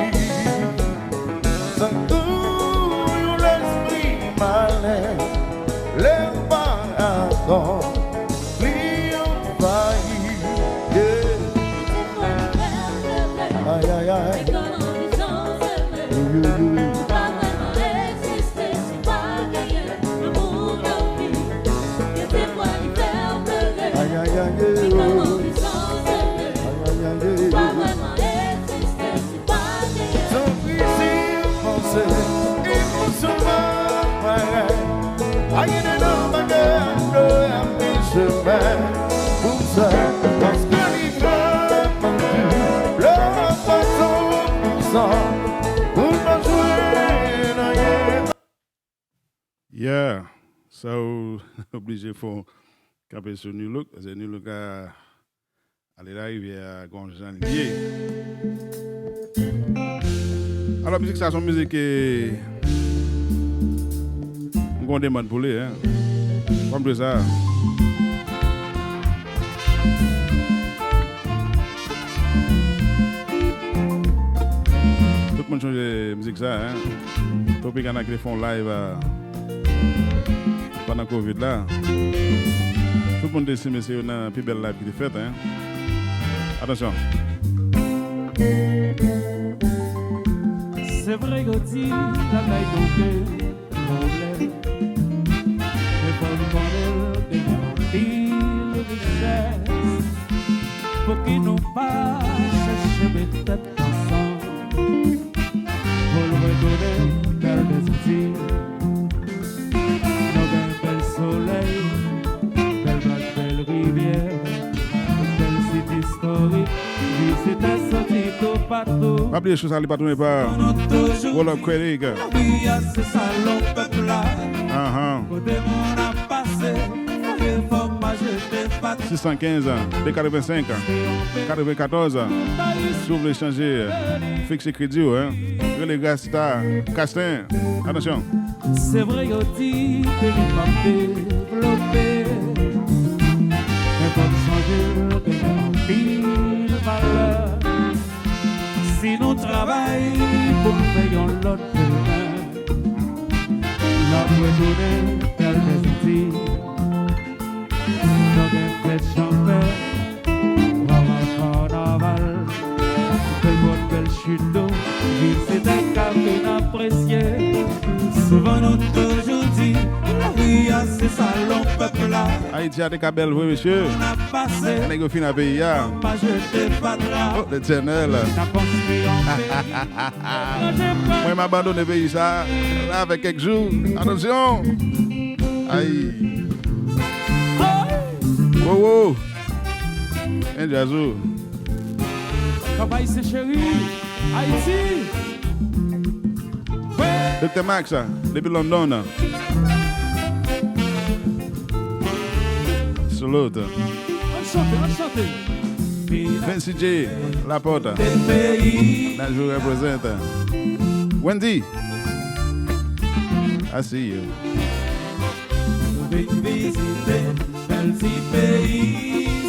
Tankou yon lèspri malen, lè w pa atò, li anvayi. Yeah. Ay, ay, ay. Yo, yo, yo. Ay, ay, ay, yo. Ay, ay, ay, yo. Tanpri, si w panse emosyon pa parèt, pa gen de nan bagay a fè a mi chemen pou sa, paske li fè manti, lè w ap pase w pou sa, pou n pa jwenn anyen. Yeah. So, oblije fò kanpe sou New Look, paske New Look a ale larivyè a gon jan l ye. Alò, mizik sa se yon mizik ke m gon demann pou li, hein. Fò m jwe sa. Sonje mizik sa, hein? Tropicana ki te fè yon live, euh, pandan Covid la. Tout moun te estime se youn nan pi bèl live ki te fèt, hein? Atansyon. Se vre yo di lakay nou gen pwoblèm, men fò n konnen l gen anpil richès. Pouki nou pa chèche met tèt ansanm pou l retounen bèl Dèzanti? Nou gen bèl solèy, bèl plaj, bèl rivyè, bèl sit istorik. Vizitè soti toupatou. Pa bliye, chou sa li patwone pa World of Credit. Wi, a se salon pèp la. Ahan. Kote moun ap pase, fè fòm pa jete fatra. Sis san kenz, de katrevensenk, katrevenkatòz. Si w vle chanje fikse kredi w, hein, rele Rasta Casten. Atansyon. Se vre yo di peyi p ap devlope, men fò n sonje l gen anpil valè. Si nou travay pou n fè yon lòt demen, n ap retounen bèl Dèzanti. Nou gen fèt chanpè, ramas kanaval, bèl bòt, bèl chito, vizitè ka vin apresye. Souvan nou toujou di, lari a se salon pèp la. Ayiti a te ka bèl vre, mesye. Nèg yo fin a peyi a. Pa jete fatra. Oh, Letènèl. N ap konstwi yon peyi. Mwen, m abandone peyi sa la avèk kèk jou. Atansyon. Ay. Wo, wo. En djaz ou. Papa isi cheri, Ayiti. Doktè Max, depi London. Salute. Ann chante, ann chante. Fancy J, Laporte. Najou represent. Wendy. I see you. Nou vin vizite bèl ti peyi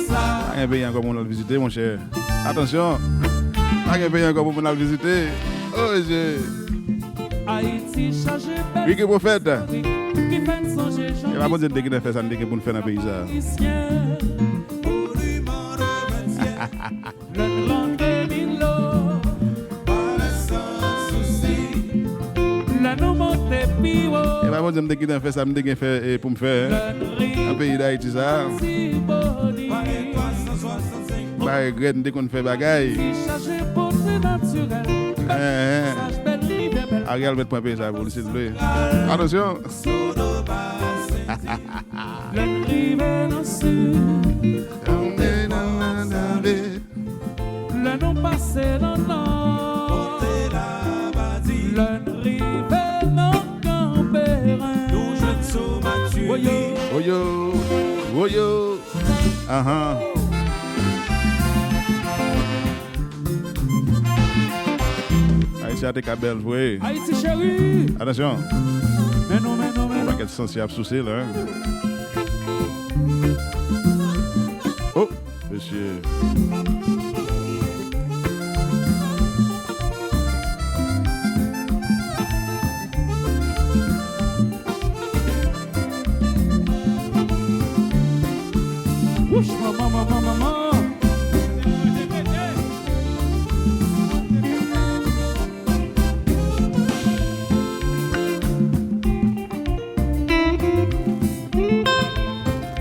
sa. Pa gen peyi ankò pou moun al vizite, monchè. Atansyon. Pa gen peyi ankò pou moun al vizite. Oh, je. Ayiti chaje bèl Ricky Prophète. Ki fè n sonje jan. E pa Bondye n te gentan fè sa n te gen pou n fè nan peyi sa. Ayisyen. Lè n rantre Milo, pa san sousi. Lè nou monte pi wo. E pa Bondye m te gentan fè sa m te gen fè, e pou m fè, hein? Nan peyi Dayiti sa. Lè n rive Tibonit. Pa regrèt, m te konn fè bagay. Ti chaje pote natirèl. Bèl peyizaj, bèl rivyè, bèl Ariel mèt pran peyi sa pou li, silvouplè. Atansyon. Lè n rive nan sid. Lè nou pase nan nò. Lè n rive nan Kanperen. Woyo. Woyo. Woyo. Ahan. Ayiti a te ka bèl vre. Ayiti cheri. Atansyon. Men nou, men nou, men nou. Yon pakèt sansi ap souse la, hein. Oh, mesye. Wouch, manman, manman, manman.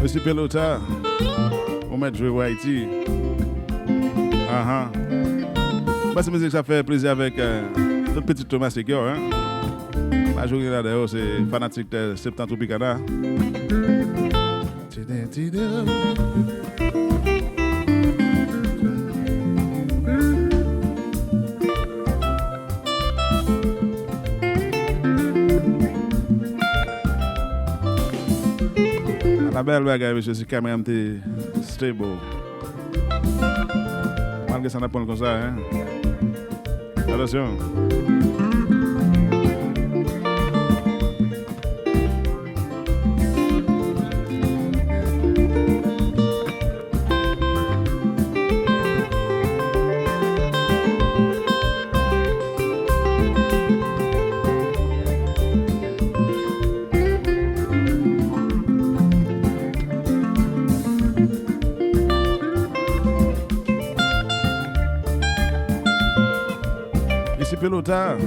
Mesye Pelota, ou mèt jwe pou Ayiti. Ahan. Mwen panse mizik sa fè plezi avèk, euh, tout pitit Thomas Segior, hein. Majorite ladan yo se fanatik, euh, Septan Tropicana. Tide, tide. Ala bèl bagay, mesye, si kamera m te stable. Malgre sa, n ap pran l konsa, hein. Atansyon. Pelota.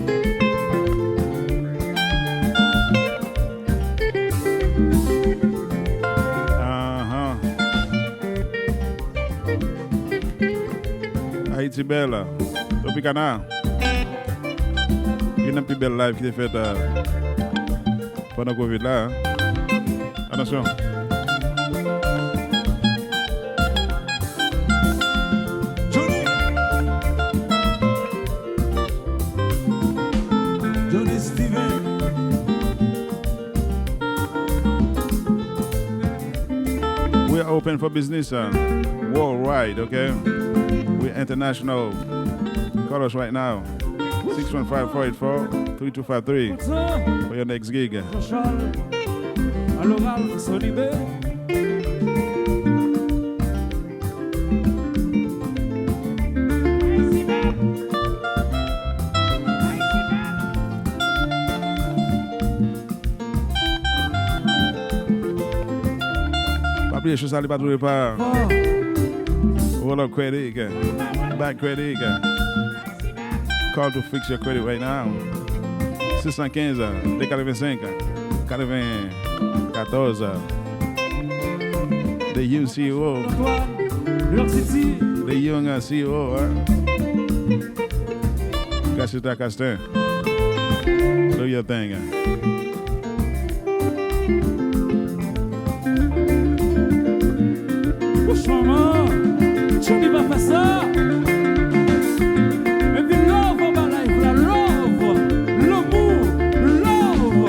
Ahan. Ayiti bèl. Tropicana. Youn nan pi bèl live ki te fèt, euh, pandan Covid la, hein. Atansyon. Johnny. Johnny Steven. We are open for business, uh, worldwide, okay? We're international. Call us right now. Six one five, four eight four, three two five three for your next gig. Jean-Charles, à l'oral, Sonny B. Pa bliye, show sa li pa tou repa. Roll up credit, back credit. Call to fix your credit right now. Six cent quinze, deux quatre-vingt-cinq, quatre-vingt-quatorze. The Young C E O. Antoine, New York City. The Young, uh, C E O, hein? Casita Castin. Do your thing. Wouch, manman, Tchoubi pa fè sa. Epi love anba live la, love, lanmou, love.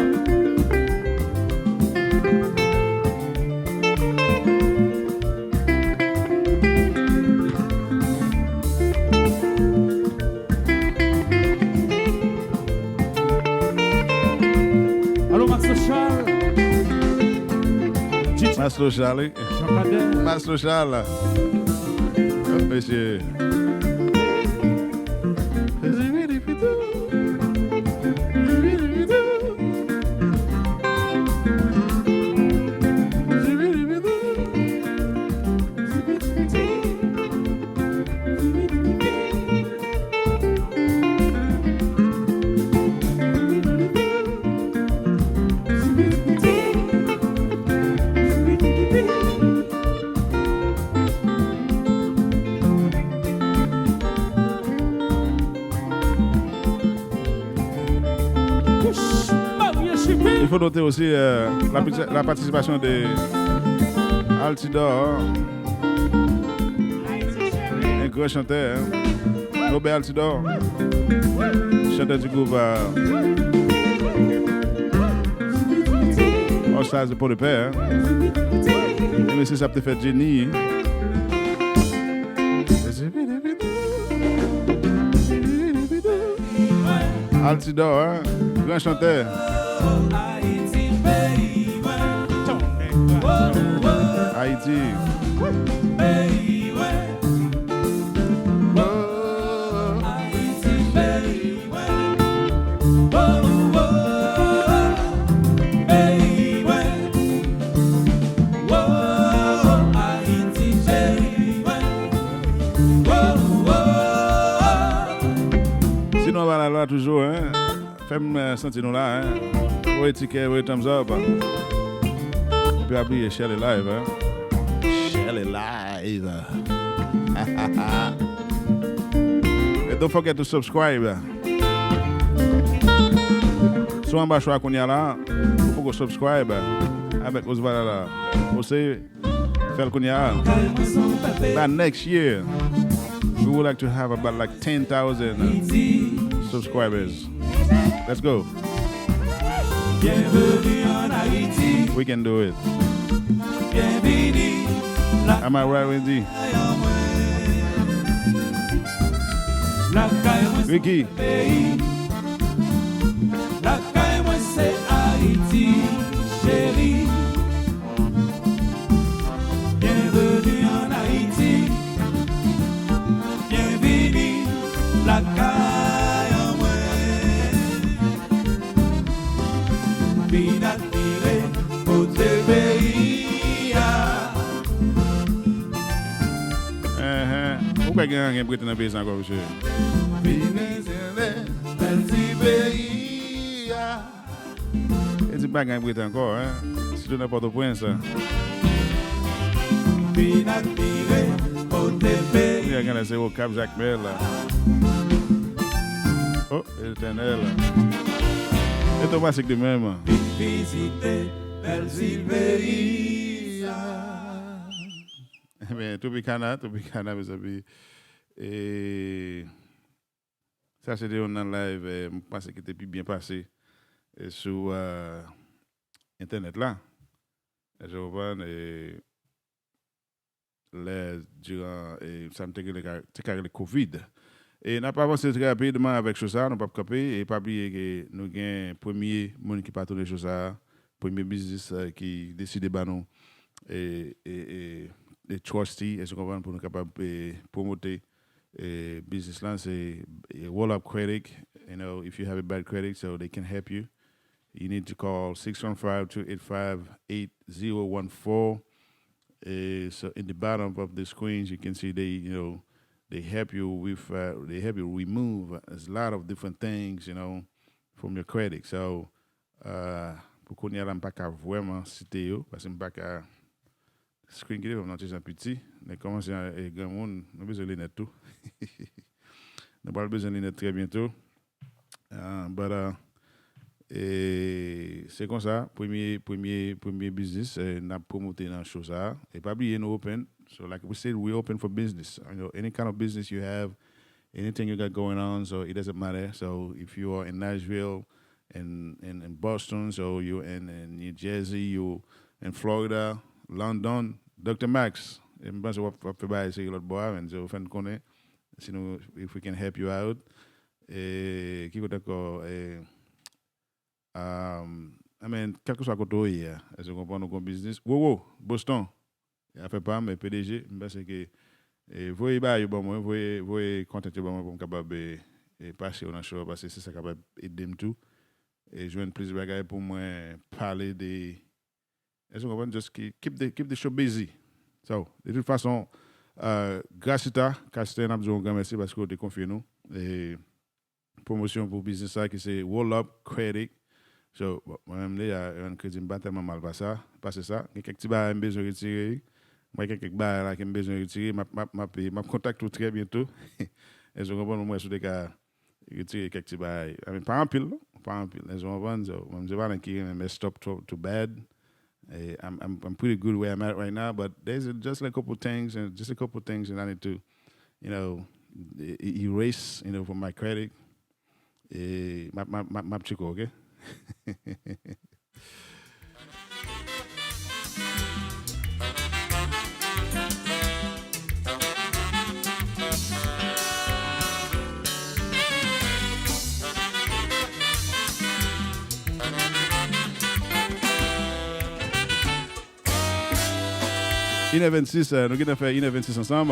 Alo, Max Lochal. Max Lochal, wi. Jean Cadet. Max Lochal. Oh, mesye. Il faut noter aussi, euh, la, la participation de Altidor, un grand chanteur, hein. Robert Altidor, chanteur du groupe, euh, All Stars de Port-de-Paix, hein. E mesye sa ap te fè Jenny. Altidor, hein, gran chantè. Ayiti. Si nou anba lalwa toujou, hein, fè m, eh, santi nou la, hein. Voye tikè, voye thumbs up. Epi pa bliye share le live, hein. Share le live. And don't forget to subscribe. Si w anba cho a kounye a la, ou poko subscribe avèk Osvaldo la. Ou se fè l kounye a. By next year, we would like to have about, like, ten thousand subscribers. Let's go. We can do it. Am I right, Wendy? Ricky. Lakay mwen se Ayiti, cheri. Bienvenue en Haïti. Byenvini lakay an mwen. Vin admire bote peyi a. Enhen. Ou kwè gen anyen pou rete nan peyi sa ankò, mesye? Vini, sere. Peyi a. E di bagay m rete ankò, hein. Sitou nan Pòtoprens. Vin admire bote peyi. Kounye a gen lè se Okap, Jakmèl. Oh, Etènèl. E Tomasik li menm. Vizite bèl zil peyi a. Ebyen, Tropicana, Tropicana, mezanmi. E Sa se te youn nan live eh, m panse ki te pi byen pase eh, sou eh, entènèt la. Èske w konprann? Eh, lè diran eh, sa m te rele ka- te ka rele kovid. E n ap avanse trè rapidman avèk cho sa, nou p ap kanpe. E pa bliye ke nou gen premye moun ki patwone cho sa, premye biznis eh, ki deside ba nou e, e, e, e trustee, èske w konprann, pou nou kapab e, pwomote e, biznis lan, se e, roll up credit. You know, if you have a bad credit, so they can help you. You need to call six one five, two eight five, eight zero one four. Uh, so in the bottom of the screens, you can see they, you know, they help you with, uh, they help you remove a lot of different things, you know, from your credit. So, uh, pou kounye a la, m pa ka vrèman site yo, paske m pa ka screen ki devan m nan ti jan piti. Men kòmanse e, granmoun, nou bezwen linèt tou. Nou pral bezwen linèt trè byento. Uh, but uh, e, se konsa, premye, premye, premye biznis eh, n ap pwomote nan show sa. E pa bliye nou open. So like we said, we open for business. You know, any kind of business you have, anything you got going on, so it doesn't matter. So if you are in Nashville, in, in, in Boston, so you in, in New Jersey, you in Florida, London, Dr Max, e m panse w ap fè bagay seri lòt bò a, men so fè n konnen si nou, if we can help you out. E ki kote ankò? E, um, I mean, kèlkeswa kote w ye a, èske w konprann, ou gon biznis? Wowo, Boston, e afè pa m, e P D G, m panse ke e, voye bagay yo ban mwen, voye, voye content yo ban mwen pou m kapab e, e pase yo nan show a, paske se sa k ap ede m tou. E jwenn plis bagay pou mwen pale de. Èske w konprann? Just keep, keep, the, keep the show busy. So, de tout fason, uh, Gracita Castel, n ap di w yon gran mèsi paske w te konfye nou e, pwomosyon pou biznis sa ki se Roll Up Credit. So, bon, mwen menm deja, yon kredi m pa tèlman mal pa sa, pase sa. Gen kèk ti bagay m bezwen retire. Mwen gen kèk bagay la ke m bezwen retire. M ap, m ap, m ap, m ap kontakte w trè byento. Èske w konprann? Mwen, si w te ka retire kèk ti bagay. I mean, pa anpil, non. Pa anpil. Èske w konprann? So, mwen, m se pa nèg ki renmen mess up to, to bad. Eh, I'm, I'm, I'm pretty good where I'm at right now, but there's a, just a couple things and just a couple things that I need to, you know, e- e- erase, you know, from my credit. E m ap, m ap, m ap, m ap tcheke, ok? Inè vennsis, eh, nou gentan fè inè vennsis ansanm.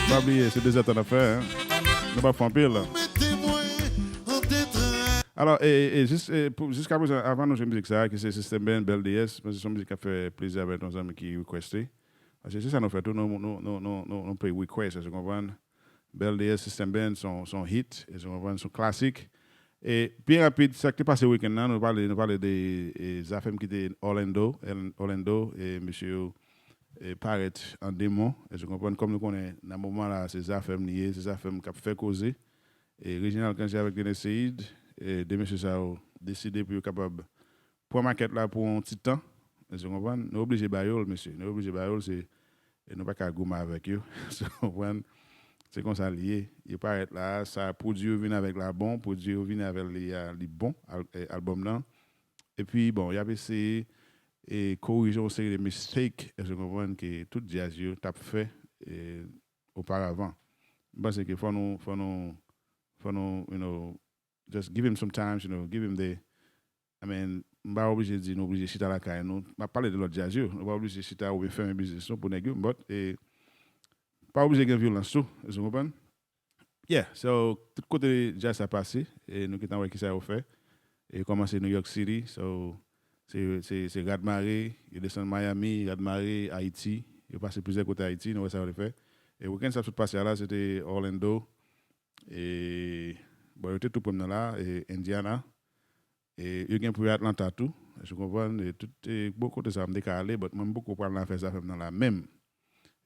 Pa bliye, se dezètan n ap fè, hein. Nou pa fè anpil. Alò, e, e, e, jis, e, pou, jiska prezan, avan nou jwe mizik sa, ki se System Band, Bèl Deyès, mwen se yon mizik k ap fè plezi avèk yon zanmi ki requesté. Paske se sa nou fè tou, nou, nou, nou, nou, nou, nou play request, èske w konprann? Bèl Deyès, System Band, se yon, se yon hit, èske w konprann? Se yon klasik. E byen rapid, sa k te pase wikenn nan, nou pale, nou pale de e, Zafèm ki te Orlando, Orlando, e mesye yo e, parèt an demon, èske w konprann? Kòm nou konnen, nan moman la, se Zafèm li ye, se Zafèm k ap fè koze. E Reginald Cangé avèk René Ceïde, e de mesye sa yo deside pou yo kapab pran makèt la pou yon ti tan. Èske w konprann? Nou oblije ba yo l, mesye. Nou oblije ba yo l, se, e nou pa ka goumen avèk yo. Èske w konprann? Se konsa li ye. Yo parèt la, sa pwodui yo vin avèk la bon, pwodui yo vin avèk li a, li bon, al, e, albòm nan. Epi, bon, y ap eseye e korije yon seri de mistake, èske w konprann, ke tout djaz yo t ap fè e, oparavan. M panse ke fò nou, fò nou, fò nou, you know, just give him some time, you know, give him the, I mean, m pa oblije di nou oblije chita lakay nou. M ap pale de lòt djaz yo. Nou pa oblije chita oubyen fèmen biznis nou pou nèg yo, but e, pa oblije gen vyolans tou, èske w konprann? Yeah, so, tout kote djaz sa pase, e nou gentan wè kisa yo fè. E kòmanse New York City, so, se, se, se rad mare, yo desann Miami, rad mare, Ayiti, yo pase plizyè kote Ayiti, nou wè sa yo te fè. E wikenn sa sot pase a la, se te Orlando, E, bon, yo te tou pre m nan la, e, Indiana. E, yo gen pre Atlanta tou. Èske w konprann? E, tout, e, bon, kote sa, m te ka ale, but mwen, m poko pral nan afè Zafèm nan la menm.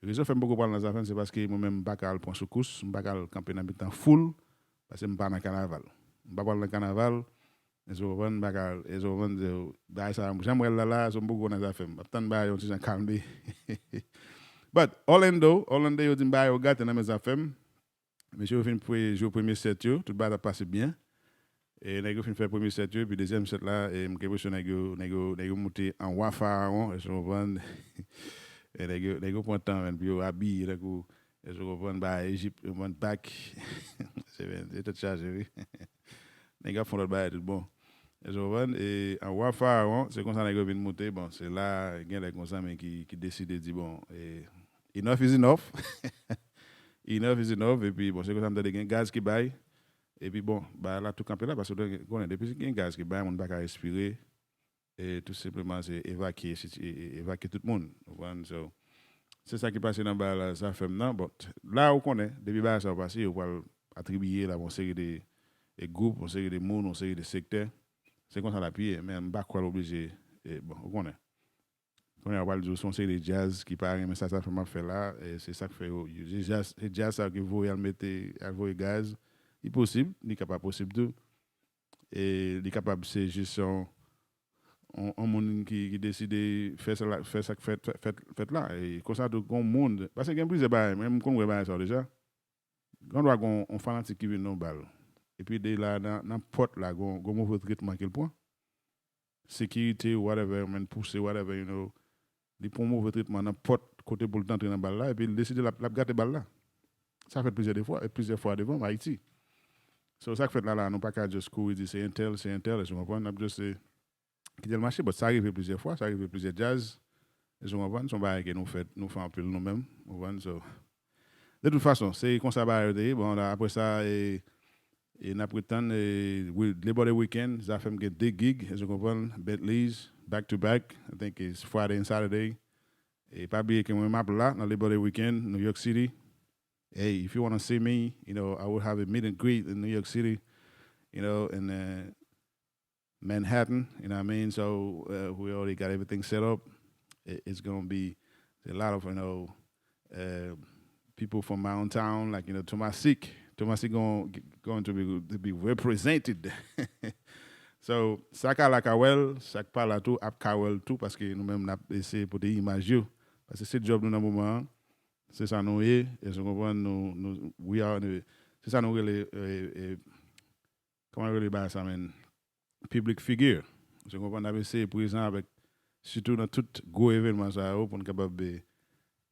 Rezon fè m poko pral nan Zafèm, se paske mwen menm, m pa ka al pran soukous, m pa ka al kanpe nan mitan foul, paske m pa nan kanaval. M pa pral nan kanaval, èske w konprann? M pa ka, èske w konprann? Se, bagay sa, jan m wè l la, la, so m poko nan Zafèm. M ap tann bagay yo ti jan kalme. But, Orlando, Orlando, yo di m bagay yo gate nan men Zafèm. Mesye yo fin pre-, jwe premye sèt yo, tout bagay t ap pase byen. E nèg yo fin fè premye sèt yo, epi dezyèm sèt la, e m gen enpresyon nèg yo, nèg yo, nèg yo moute an wa farawon, èske w konprann? E nèg yo, nèg yo pran tan, menn, pou yo abiye, tankou, èske w konprann, ba Ejip, yo pran bak. Se, menn, se tèt chaje, wi. Nèg yo ap fè lòt bagay tout bon. Èske w konprann? E an wa farawon, se konsa nèg yo vin moute. Bon, se la, gen lè konsa, men ki, ki deside di, bon, e, enough is enough. Enough is enough. Epi, bon, se konsa m tande gen gaz ki bay. Epi, bon, bagay la tou kanpe la, paske w konnen, depi gen gaz ki bay, moun pa ka respire. E tou senpleman, se evakye, siti-, e, e, evakye tout moun. Ou konprann? So, se sa ki pase nan bagay la, Zafèm nan. Bon, t-, la, ou konnen, depi bagay sa yo pase, yo pral atribiye l a yon seri de, de gwoup, yon seri de moun, yon seri de sektè. Se konsa l ap ye, men m pa kwè l oblije, e, bon, ou konnen. Kounye a, yo pral di w se yon seri de djaz ki pa renmen sa Zafèm ap fè la, e se sa k fè yo, yo, se djaz, se djaz sa yo ki voye al mete, al voye gaz. Li posib, li ka pa posib tou. E li kapab se jis yon, yon, yon moun ki, ki deside fè sa la, fè sa k fèt, fèt, fèt la. E konsa tou, gon moun, paske gen plizyè bagay, mwen, m konn wè bagay sa yo deja. Gen dwa gon, yon fanatik ki vin nan yon bal. Epi de la, nan, nan pòt la, gon, gon move tretman ke l pran. Sekirite, whatever, menn pouse, whatever, you know. Li pran move tretman nan pòt kote pou l t antre nan bal la, epi l deside l ap, l ap gate bal la. Sa fèt plizyè de fwa, e plizyè fwa devan m, Ayiti. So, sa k fèt la, la, nou pa ka just kouri di se entèl, se entèl, èske w konprann? N ap just, eh, kite l mache, but sa rive plizyè fwa, sa rive plizyè djaz. Èske w konprann? Se yon bagay ke nou fè, nou fè anpil nou menm, ou konprann? So, de tout fason, se konsa bagay yo te ye. Bon, la, apre sa, e, e n ap ret tann, e, wi, Labor Day Weekend, Zafèm gen de gig, èske w konprann? Bentley's, back to back, I think it's Friday and Saturday. E pa bliye ke mwen, m ap la, nan Labor Day Weekend, New York City. Hey, if you wanna see me, you know, I will have a meet and greet in New York City, you know, and, uh, Manhattan, you know what I mean? So, uh, we already got everything set up. It, it's gonna be a lot of, you know, uh, people from my own town, like, you know, Tomasik. Tomasik gon-, going to be, to be represented. So, sa ka la ka wè l, sa k pa la tou, ap ka wè l tou, paske nou menm n ap eseye pote imaj yo. Paske se djòb nou nan moman an. Se sa nou ye, èske w konprann? Nou, nou, we are, se sa nou rele, eh, eh, kòman yo rele bagay sa, menn? Public figure. Èske w konprann? N ap eseye prezan avèk, sitou nan tout gwo evènman sa yo, pou n kapab, eh,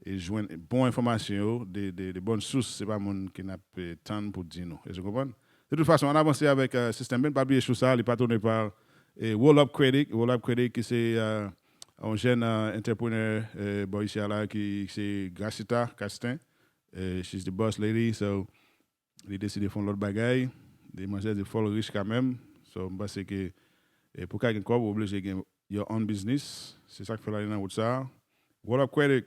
e jwenn bon enfòmasyon yo de, de, de bòn sous, se pa moun ke n ap, eh, tann pou di nou. Èske w konprann? De tout fason, ann avanse avèk, eh, System Band. Pa bliye show sa, li patwone pa, eh, Roll Up Credit. Roll Up Credit ki se, eh, yon jèn, eh, entreprenè, eh, bò isi a la ki se Gracita Castin. Eh, she's the boss lady, so li deside fè yon lòt bagay. Demanzè di fò l rich kanmenm. So, m panse ke, eh, pou ka gen kòb, ou oblije gen your own business. Se sa k fè l ale nan wout sa. Roll Up Credit,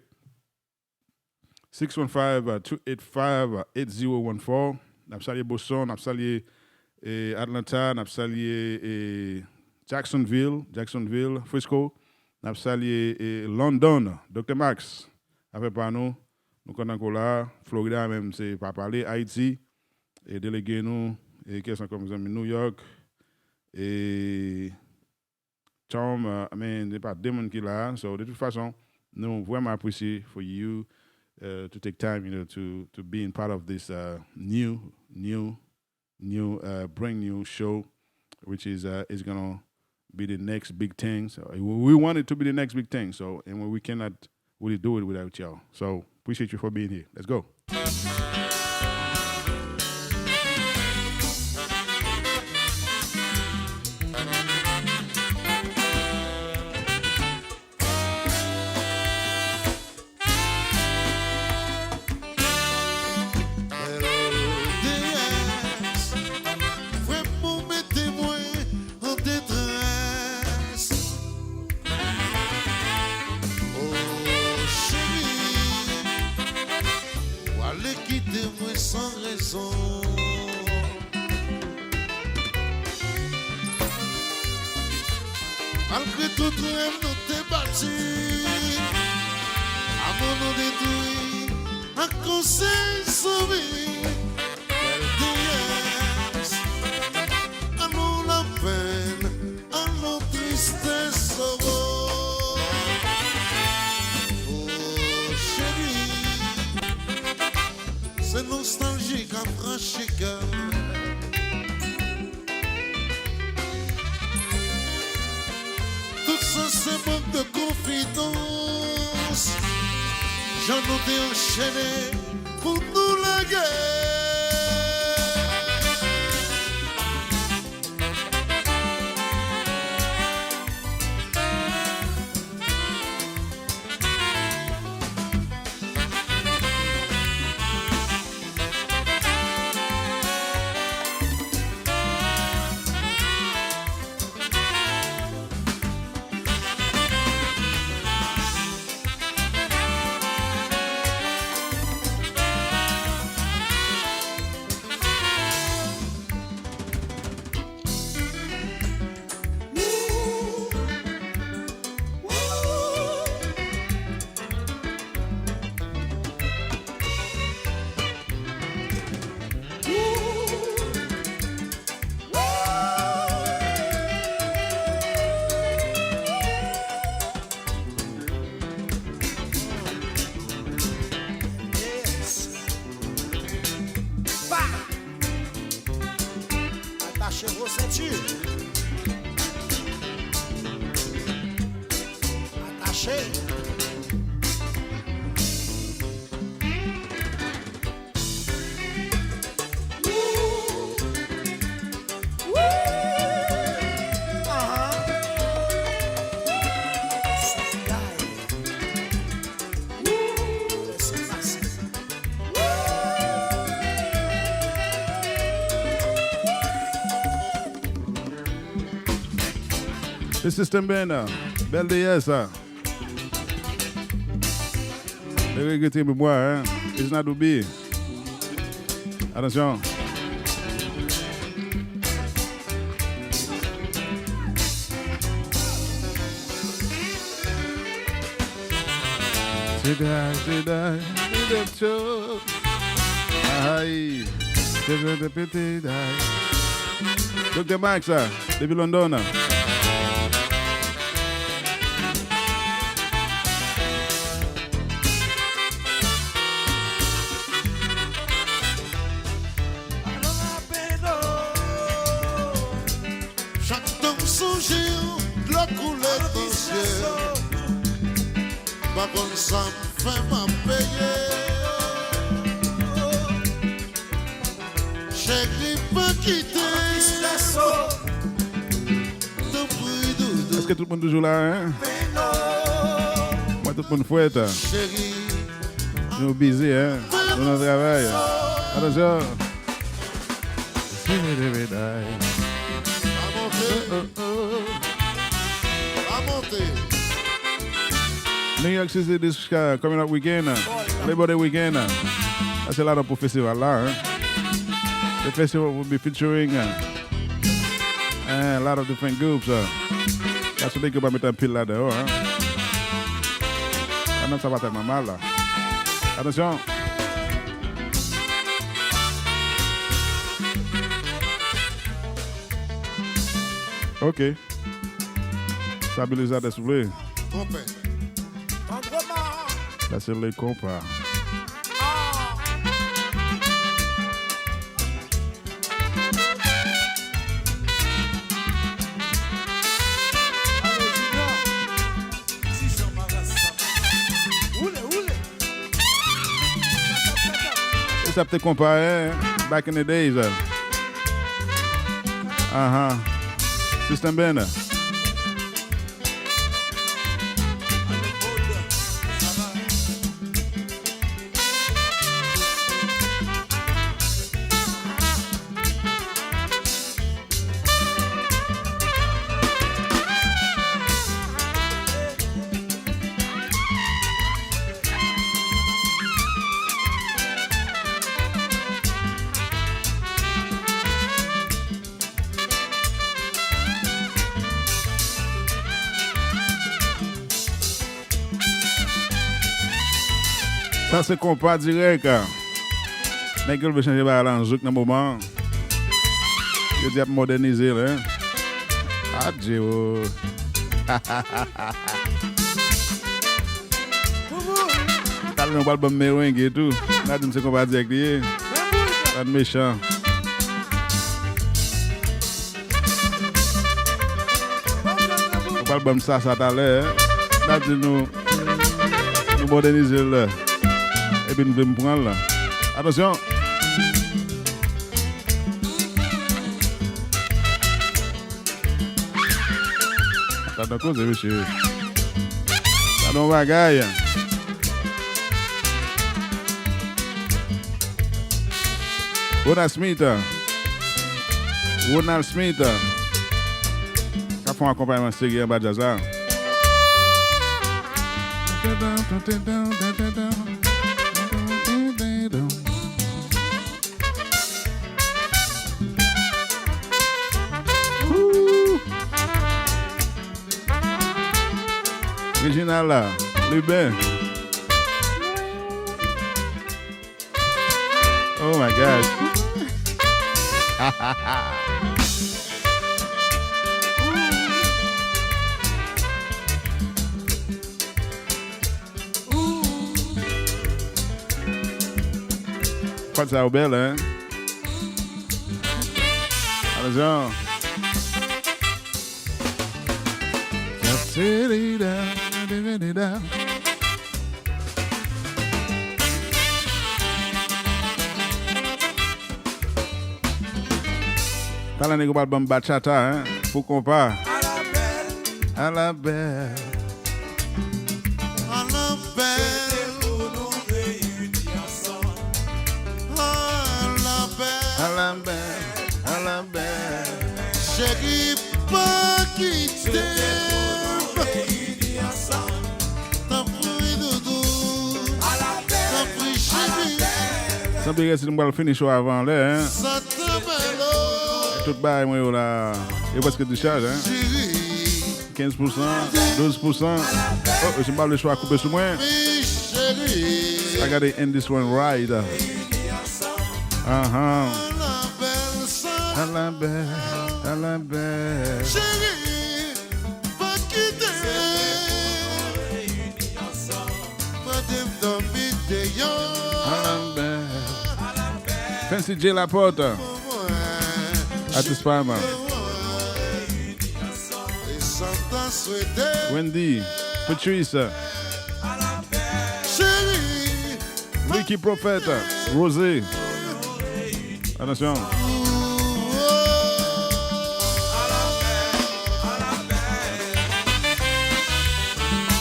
six one five, two eight five, eight zero one four. N ap salye Boston, n ap salye, eh, Atlanta, n ap salye, eh, Jacksonville, Jacksonville, Frisco. N ap salye, eh, London, Doktè Max, afè pa nou, nou kontan ko la. Florida menm, se pa pale. Ayiti, eh, delege nou, eh, kiyès ankò, mezanmi? New York, eh, Tom, uh, I mean, se pa de moun ki la. So, de tout fason, nou vrèman apresye for you, uh, to take time, you know, to, to being part of this, uh, new, new, new, uh, brand new show, which is, uh, is gonna be the next big thing. So, we, we want it to be the next big thing. So, and we, we cannot really do it without y'all. So, appreciate you for being here. Let's go. L D S, frè m ou mete mwen an detrès. O cheri, w ale kite Malgre tout rèv nou te bati, amou nou detwi ak konsèy souvni. Bèl deyès, an nou lapenn, an nou tristès, oh, oh. Oh, cheri, se nostalji k ap rache kè m. Tout sa se mank de konfidans. Jan nou te anchene pou nou lage. Atache vos senti. Atache. Se System Band, bèl deyès sa. Li regrete memwa, hein. It's not to be. Atansyon. Jedi, jedi, jedi. Ay. Jedi, jedi, ay. Doktè Max, depi London. Chak tan m sonje w, dlo koule nan zye m. M pa konn sa m fè m ap peye. Cheri, pa kite m. Tanpri, doudou. Èske tout moun toujou la, hein? Mwen, tout moun fwèt. Cheri. Nou bizi, hein? Nou nan travay. Atansyon. Amonte. Oh, oh, oh. Amonte. New York City, this, uh, coming up weekend, uh, Labor Day weekend, uh, that's a lot of festival la, hein? The festival will be featuring, uh, a lot of different groups, uh, that's what they go by met anpil ladan, hein? Anndan sa pa tèlman mal la. Atansyon. Ok. Stabilizatè, souple. Konpè. Sa se le konpa. E sa te konpa, hein? Back in the days, uh. Aha. System Band. Sa se konpa dirèk. Nèg yo vle chanje bagay la an zouk nan moman an. Yo di ap mòdènize l, hein. Adje o. Talè nou pral ban m merenge tou. N a di m se konpa dirèk li ye. Bann mechan. Ou pral ban m sa, sa talè, hein? N a di nou, nou mòdènize l, epi nou vle m pran l. Atansyon! Sa nan koze, mesye. Sa nan bagay. Ronald Smith. Ronald Smith. K ap fè yon akonpayman serye anba djaz la. Ooh. Reginald la, Lubin. Oh my God. Kòd sa yo bèl, hein? Atansyon. Talè nèg yo pral ban m bachata, hein, pou konpa. A la bèl. A la bèl. A la bèl. A la bèl. Cheri, pa kite m. Tanpri, doudou. Tanpri, cheri. Sanble resi nou pral fini show avan lè, hein? Sa te bèl, oh. Tout bagay mwen yo la, yo prèske discharge, hein? Cheri. Kenz pousan, douz pousan. Oh, si m pa vle show a koupe sou mwen. Wi, cheri. I got it in this one right. Ahan. A la bèl, a la bèl, a la bèl. Cheri, pa kite m. Mande m dòmi deyò. A la bèl. Fancy J Laporte. Atis pa m. Wendy, Patrice. Cheri. Ricky Prophète, Rosé. Atansyon.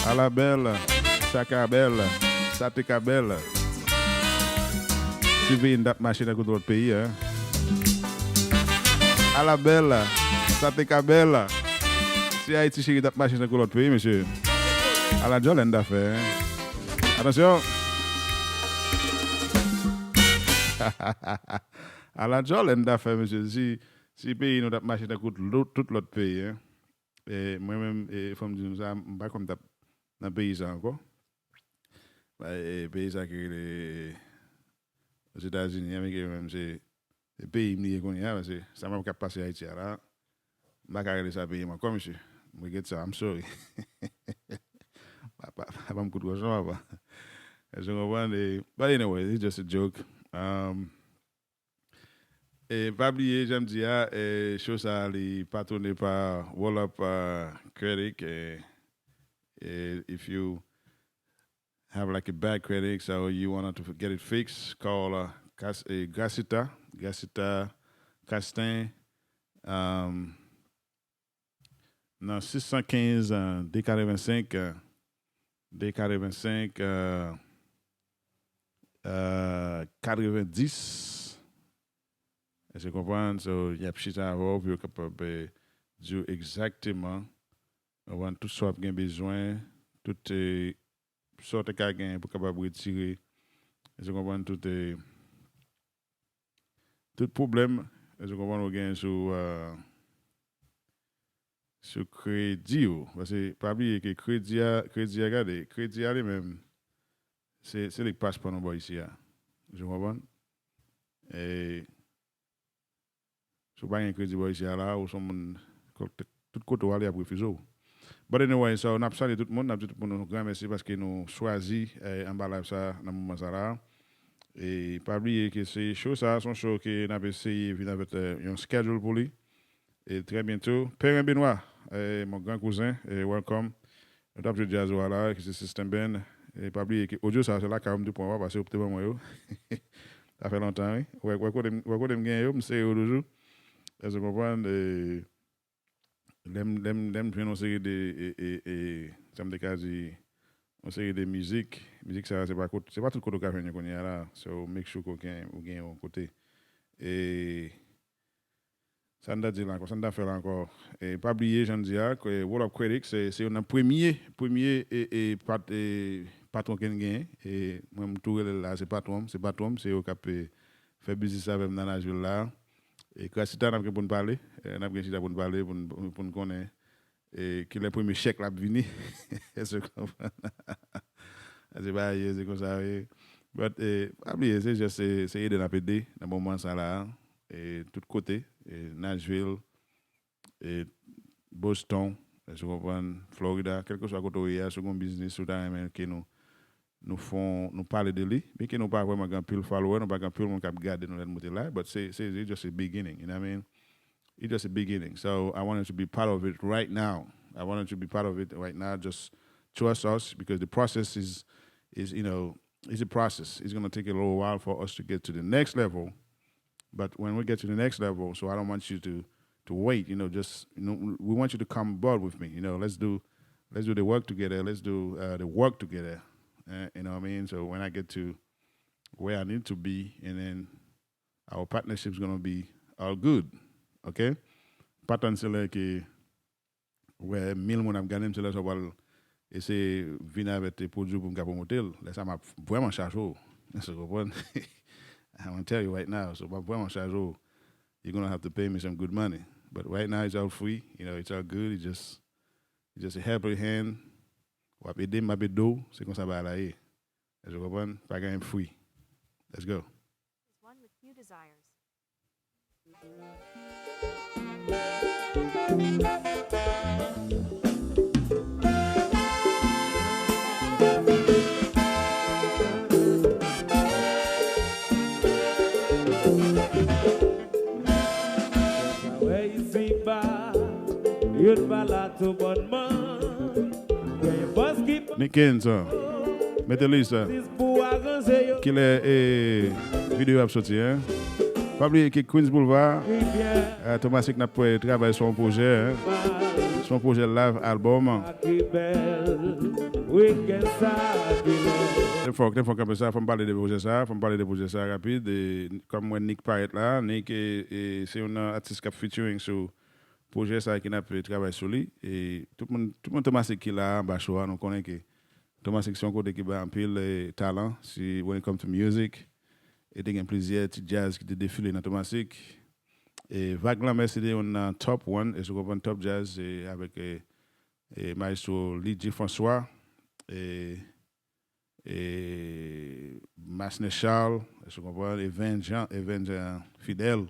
A la bèl, sa ka bèl, sa te ka bèl. Si peyi n t ap mache tankou lòt peyi, hein. A la bèl, sa te ka bèl. Si Ayiti cheri t ap mache tankou lòt peyi, mesye. A la djòlè n ta fè, hein. Atansyon. A la djòlè n ta fè, mesye. Si, si peyi nou t ap mache tankou tout, tout lòt peyi, hein. E mwen menm, e, fò m di nou sa, m pa kwè m t ap nan peyi sa ankò. E, peyi sa ki rele Ozetazini, Ameriken yo menm, se, se peyi m li ye kounye a, paske sa m ap k ap pase Ayiti a la, m pa ka rele sa peyi m ankò, mesye. M regrèt sa, I'm sorry. Pa, pa, pa ban m kout kochon, papa. Èske w konprann? E, but anyway, it's just a joke. Um, e pa bliye, jan m di a, e, show sa a, li patwone pa Roll Up, uh, Credit, e, e, if you have, like, a bad credit, so you want to get it fixed, call, uh, Cas-, eh, Gracita, Gracita Castin, um, nan sis san kenz, uh, de katrevensenk, uh, de katrevensenk, uh, uh, katrevendis. Èske w konprann? So, y ap chita avè w pou yo kapab, eh, di w egzakteman, w konprann, tout sa w ap gen bezwen, tout, eh, sa w te ka genyen pou kapab retire, èske w konprann, tout, eh, tout pwoblèm, èske w konprann, ou genyen sou, ah, sou kredi w. Paske pa bliye ke kredi a, kredi a, gade, kredi a li menm, se, se li k paspò nou bò isi a. Ou konprann? E si w pa gen kredi bò isi a la, ou se yon moun, tout kote w ale, y ap refize w. But anyway, so, n ap salye tout moun, n ap di tout moun yon gran mèsi paske nou chwazi, eh, anba live sa, nan moman sa la. E pa bliye ke se show sa, se yon show ke n ap eseye vin avèk, eh, yon schedule pou li. E trè byento, Perrin Benoît, eh, mon gran kouzen, eh, welcome. Nou t ap jwe djaz ou a la, ki se System Band. E pa bliye ke audio sa, se lakay ou m te pran yo a, paske ou te ban mwen yo. Sa fè lontan, wi. Ou wè, ou wè kote m, ou wè kote m gen yo, m sere yo toujou. Èske w konprann? E lè m, lè m, lè m jwenn yon seri de, e, e, e, sa m te ka di, yon seri de mizik, mizik sa, se pa kot, se pa tout kote ou ka jwenn yo kounye a la. So, make sure ke w gen, ou gen yon kote. E sa n ta di la ankò, sa n ta fè la ankò. E pa bliye, jan n di a, ke World of Credit, se, se youn nan premye, premye, e, e, pat-, e, patwon ke n genyen. E mwen, m tou rele l la, se patwon m, se patwon m, se yo k ap, e, fè biznis avè m nan Nashville la. E Krasita, n ap gen pou n pale, e, n ap gen chita pou n pale, pou n, pou n konnen, e, kilè premye chèk la ap vini. Èske w konprann? Se pa ye, se konsa, wi. But, e, pa bliye, se just, se, se ede n ap ede nan moman sa la. E, tout kote, e, Nashville, e, Boston, èske w konprann, Florida, kèlkeswa kote w ye a, si w gen yon biznis, si w ta renmen ke nou, nou fè, nou pale de li, byenke nou pa vrèman gen anpil follower, nou pa gen anpil moun k ap gade nou lè n moute live, but se, se, it's just a beginning, you know what I mean? It's just a beginning. So I want you to be part of it right now. I want you to be part of it right now. Just trust us because the process is, is, you know, it's a process. It's gonna take a little while for us to get to the next level. But when we get to the next level, so I don't want you to, to wait, you know, just, you know, we want you to come aboard with me, you know, let's do, let's do the work together, let's do, uh, the work together. Uh, you know what I mean? So when I get to where I need to be, and then our partnership is gonna be all good, okay? Pa tann se lè ke wè mil moun ap gade m, se lè sa w pral eseye vin avèk te pwodui pou m ka pwomote l. Lè sa m ap vrèman chaje w. Èske w konprann? I'm gonna tell you right now, so m ap vrèman chaje w. You're gonna have to pay me some good money. But right now, it's all free, you know, it's all good, it's just, it's just a helping hand. W ap ede m, m ap ede w, se konsa bagay la ye. Èske w konprann? Pa gen free. Let's go. Is one with few desires. Nickens, mete li sa. Kilè, e, videyo ap soti, en? Pa bliye ke Queens Boulevard, e, Thomas Sik n ap, e, travay sou yon pwojè, en? Sou yon pwojè live album. Te fò, te fò kanpe sa, fò m pale de pwojè sa, fò m pale de pwojè sa rapid. E, kòm m wè Nick parèt la, Nick, e, e, se youn nan atis k ap featuring sou pwojè sa ki n ap travay sou li. E tout moun, tout moun Thomas Sik ki la anba cho a, nou konnen ke Thomas Sik se yon kote ki bay anpil, e, talan si when it come to music. E te gen plizyè ti djaz ki te defile nan Thomas Sik. E Vag Lanmè se te youn nan top one, èske w konprann, top djaz, e avèk, e, e, maestro Lidje François, e, e Masner Charles, èske w konprann, e Venjan, e Venjan Fidèl.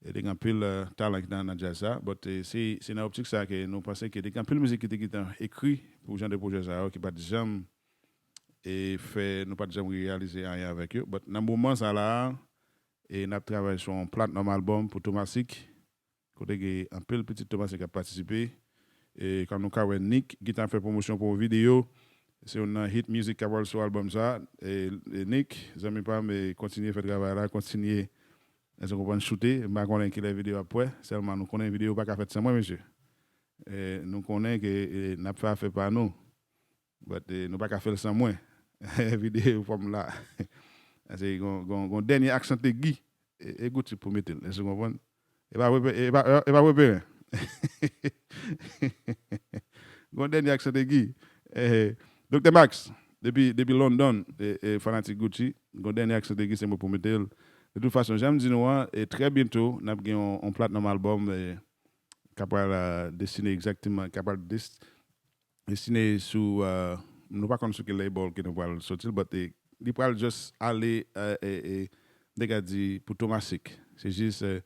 E te gen anpil, e, talan ki nan, nan djaz sa. But, e, se, se nan optik sa ke nou panse ke te gen anpil mizik ki te gentan ekri pou jan de pwojè sa yo ki pa t janm, e, fè, nou pa t janm reyalize anyen avèk yo. But nan moman sa la, e, n ap travay sou yon platinum album pou Thomas Sik. Kote gen anpil pitit Thomas Sik k ap patisipe. E kòm nou ka wè, Nick gentan fè pwomosyon pou yon videyo. Se youn nan hit music k ap pral sou album sa. E, e Nick, zanmi pa m, e kontinye fè travay la, kontinye, èske w konprann, choute. M pa konnen kilè videyo ap pwè, sèlman nou konnen videyo pa ka fèt san mwen, mesye. E nou konnen ke, e, n ap fè afè pa nou. But, e, nou pa ka fè l san mwen. Videyo fò m la. Paske gon, gon, gon dènye aksan tegi. E, e Gucci pou mete l, èske w konprann? E pa vre, e pa, e pa vre, Perrin? Gon dènye aksan tegi. E, Doktè Max, depi, depi London, e, e, fanatik Gucci, gon dènye aksan tegi, se mwen pou mete l. De tout fason, jan m di nou an, e, trè byento, n ap gen yon, yon platinum album, e, k ap pral, e, destine egzakteman, k ap pral des-, destine sou, e, nou pa konn sou ki label ke nou pral soti l, but, eh, li pral just ale, eh, eh, eh, nèg la di pou Thomasik. Se jis, eh,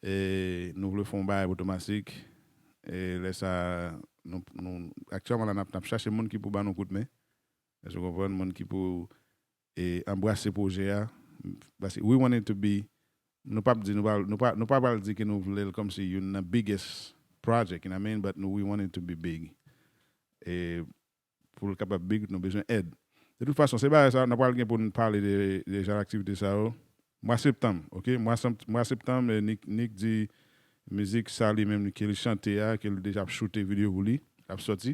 eh, nou vle fè yon bagay pou Thomasik. E lè sa, nou, nou, aktyèlman la, n ap, n ap chache moun ki pou ba nou kout men. Èske w konprann? Moun ki pou, eh, anbrase pwojè a. Paske we want it to be, nou p ap di, nou pa, nou pa, nou pa pral di ke nou vle l kòmsi youn nan biggest project, you know what I mean? But nou, we want it to be big. E pou l kapab big, nou bezwen èd. De tout fason, se bagay sa, n ap pral gen pou n pale de, de jan aktivite sa yo. Mwa septanm, ok? Mwa sanm-, mwa septanm, eh, Nick, Nick di mizik sa li menm ke li chante a, ke li deja ap choute videyo pou li, ap sòti.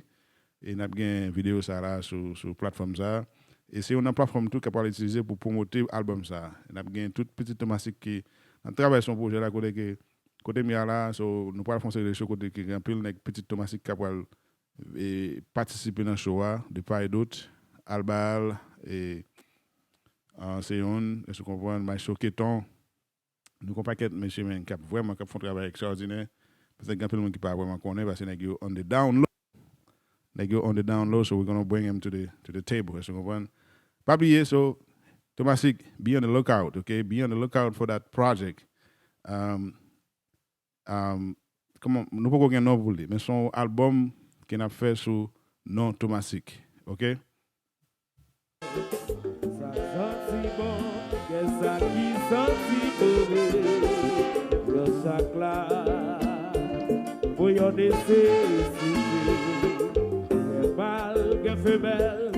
E n ap gen videyo sa la sou, sou platfòm sa. E se youn nan platfòm tou k ap pral itilize pou pwomote albòm sa. E n ap gen tout Pitit Thomasik ki nan travay sou yon pwojè la kote ke, kote m ye a la, so, nou pral fè yon seri de show kote ke gen anpil nèg Pitit Thomasik k ap pral, e, patisipe nan show a, de part et d'autre, Albal, e, ah, se youn, èske w konprann, Maestro Keton, nou gon pakèt mesye, men, k ap vrèman, k ap fè yon travay ekstraòdinè. Petèt gen anpil moun ki pa vrèman konnen, paske nèg yo on the down low. Nèg yo on the down low, so we're gonna bring him to the, to the table, èske w konprann? Pa bliye, so, Thomasik, be on the lookout, ok? Be on the lookout for that project. Um, um, kòman, nou poko gen non pou li, men se yon albòm ke n ap fè sou non Thomasik, ok? Sa santi bon, gen sa ki santi move. Nan sak la, pou yon nesesite. Gen mal, gen femèl,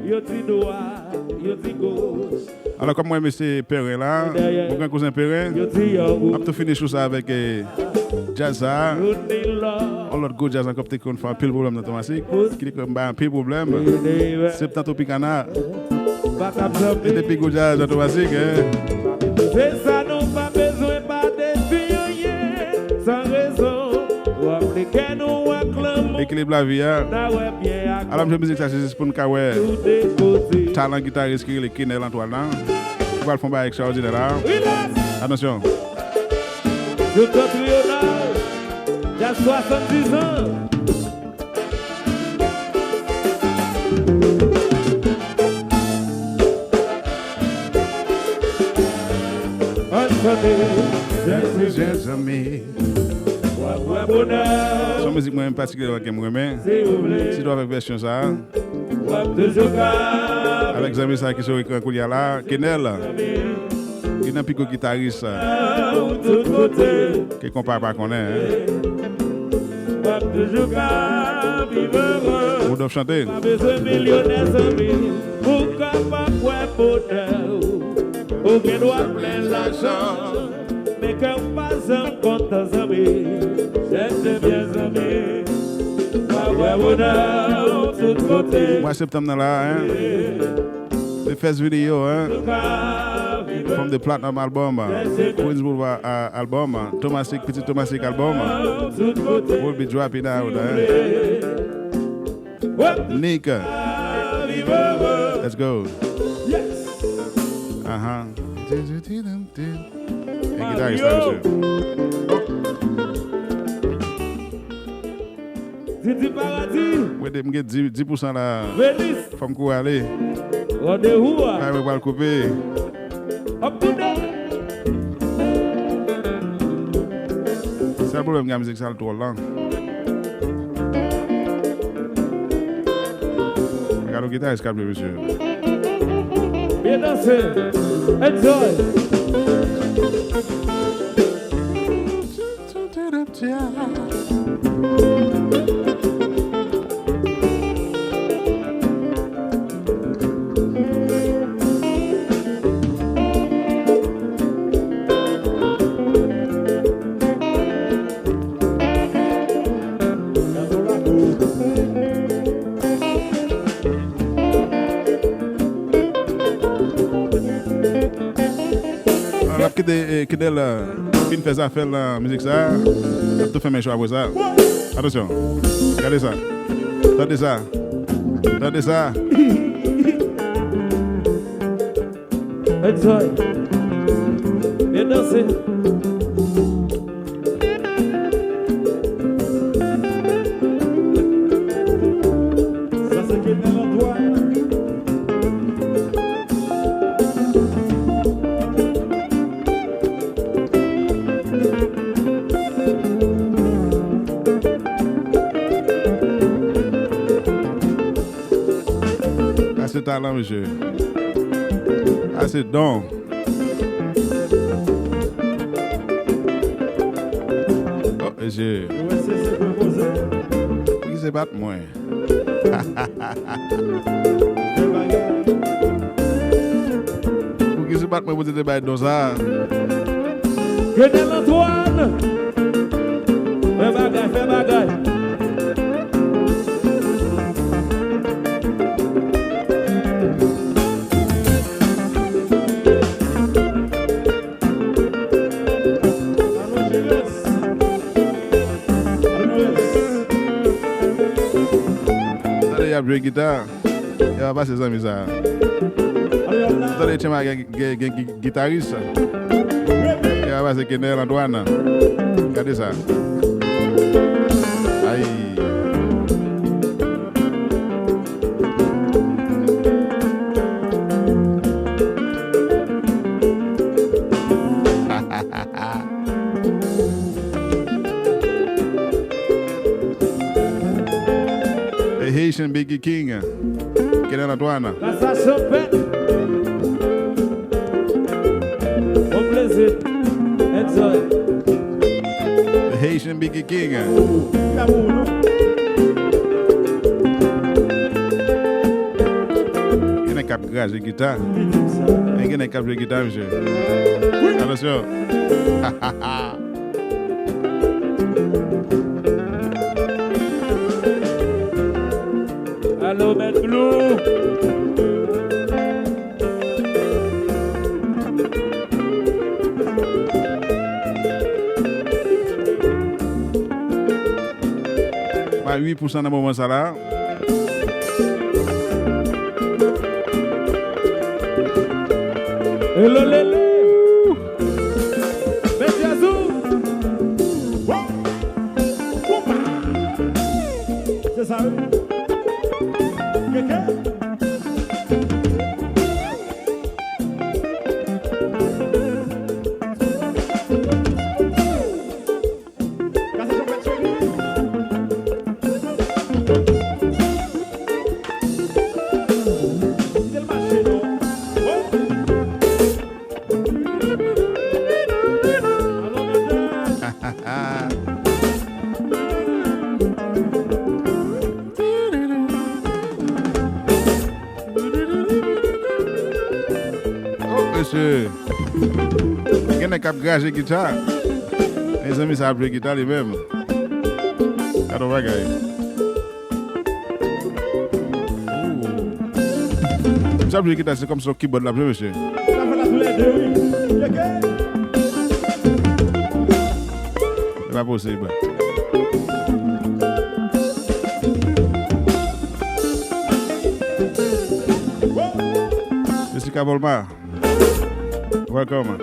yo di dwat, yo di goch. Alò, kòm mwen, mesye Peren la, mwen gen kouzen Peren, m ap tou fini sou sa avèk, eh, djaz sa a. Yon lòt gwo djaz ankò ki te konn fè anpil pwoblèm nan Thomasik, ki te konn bay anpil pwoblèm. Septan Tropicana. E te pi gwo djaz nan Thomasik, eh. Se sa nou pa bezwen pa defi anyen san rezon. W ap li kè nou ak lanmou. Ekilib lavi a. N a wè byen ak Alò, m jwe mizik sa, se jis pou n ka wè talan gitaris ki rele Kenel Antoine lan. Li pral fè yon bagay ekstraòdinè la. Atansyon. Yo kontriyonal, y a swasanndizan. Ann chante. Plizyè zanmi. Se yon mizik mwen menm patikilyèman ke m renmen. Sitou avèk vèsyon sa a. Avèk zanmi sa a ki sou ekran kounye a la, Kenel. Youn nan pi gwo gitaris ke konpa pa konnen, en. Rodolphe chante. Ou kapab wè bonè w, ou gen dwa plen lajan. Men kè w pa janm kontan, zanmi. Chèche byen, zanmi. W a wè bonè w tout kote. Mwa septanm nan la, en. The first video, en. From the Platinum album, uh, Queens Boulevard, uh, album, uh, Thomasik, Pitit Thomasik album, uh, will be dropping out, en. Nika. Let's go. Yes. Aha. E gitaris la, mesye. Didi Paradis. Mwen de, m gen dis, dis pousan la. Fò m kouri ale. Randevou a. Ay, mwen pral koupe. Up to date. Sèl pwoblèm gen mizik sa, l twò long. Gade yon gitaris k ap jwe, mesye. Byen danse. Enjoy. N ap kite, eh, Kenel, eh, fin fè zafè l nan mizik sa a. N ap tou fèmen show apre sa. Atansyon. Gade sa. Tande sa. Tande sa. Enjoy. Byen danse. Sa se Kenel Antoine. Talan, mesye. A se don. Oh, mesye. Poukisa se pa t mwen? Poukisa se pa t mwen pou te bay don sa? Kenel Antoine! Fè bagay, fè bagay! Tande y ap jwe gita. Yo pa pase zanmi sa. Tande Chema gen, gen, gen gi- gitaris. Yo pa pase Kenel Antoine. Gade sa. Ay. The Haitian Biggie King, Kenel Antoine. Kasa chanpèt. Bon plezi. Enjoy. The Haitian Biggie King. Gen nèg k ap graje gita. Men gen nèg k ap jwe gita, mesye. Atansyon. Alo, Mèt Blue. Bay uit pousan nan moman sa la. Hello, Lele. Mèt Jazou. Wow. Opa. Se sa, wi. Keke. Kase chanpèt cheri. Kite l mache non. Oh. Alò, medam. Oh, mesye. Gen nèg k ap graje gita. Mezanmi, sa ap jwe gita li menm. Gade yon bagay. Ooh. Misye ap jwe gita, se kòmsi yon keyboard l ap jwe, mesye. E pa posib. Jessica Volmar, welcome.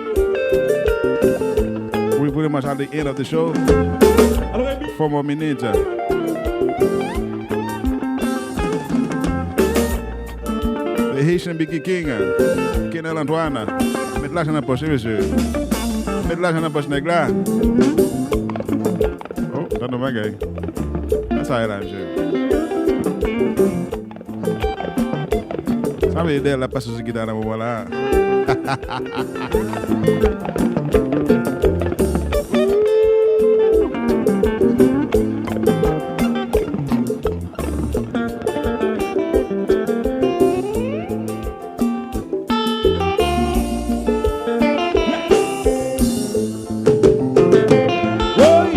We pretty much at the end of the show. Four more minutes. The Haitian Biggie King, Kenel Antoine. Met lajan nan pòch, mesye. Met lajan nan pòch nèg la. Oh, tande yon bagay. Sa sa ye la, mesye? Sa vle di dèyè l ap pase sou gita nan moman la. Woy!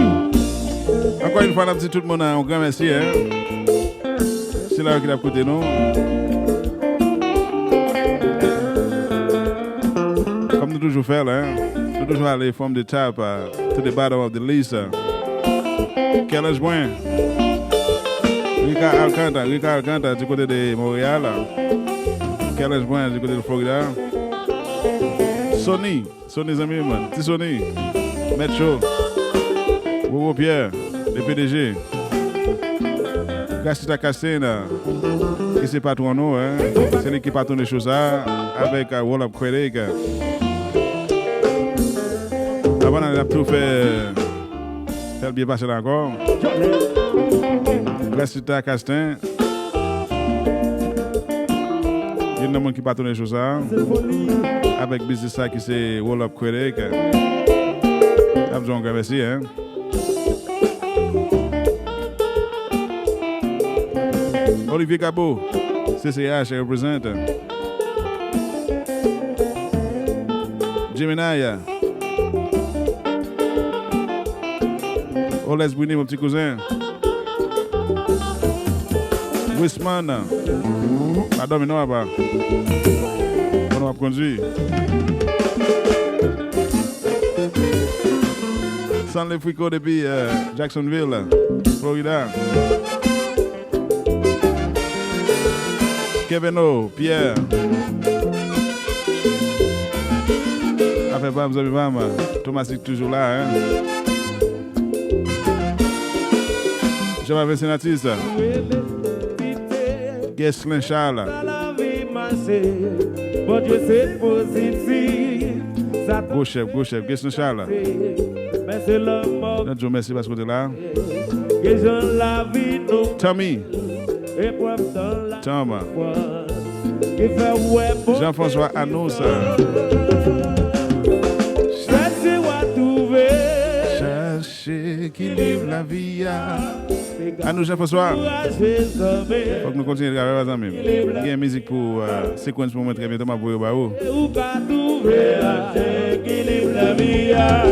Ankò yon fwa, n ap di tout moun yon gran mèsi, hein. Sila yo ki t ap koute nou. Kòm nou toujou fè l, hein. Nou toujou ale from the top, uh, to the bottom of the list. Kèl anj mwen? Rica Alcanta, Rica Alcanta, du côté de Montréal. Kèl anj mwen, du côté de Florida. Sony, Sony zanmi mwen, Ti Sony, Mèt Cho, Roro Pierre, le P D G. Gracita Castina, ki se patwon nou, hein. Se li ki patwone show sa, avèk, uh, Roll Up Critic. Avan n ale, n ap tou fè, fè l byen pase la ankò. Gracita Castin. Youn nan moun ki patwone show sa a, avèk biznis sa ki se Roll Up Critic. N ap di yon gran mèsi, hein. Olivier Cabo, C C H represent. Gemini, Oles Brini, mon ti kouzen. Wisman, pa dòmi non, papa. Pandan w ap kondwi. Stanley Frico depi, euh, Jacksonville, Florida. Keveno Pierre. Afè pa m, zanmi pa m. Tomasik toujou la, hein. Jean Marvin Senatus. Gueslin Charles. Gwo chèf, gwo chèf. Gueslin Charles. N ap di w mèsi paske w te la. Tommy. Toma. Jean-François Anousa. Chèche ekilib lavi a. Anousa Jean-François. Fòk nou kontinye travay, zanmi m. Gen mizik pou, euh, sequence pou mwen trè byento, m ap voye yo ba ou.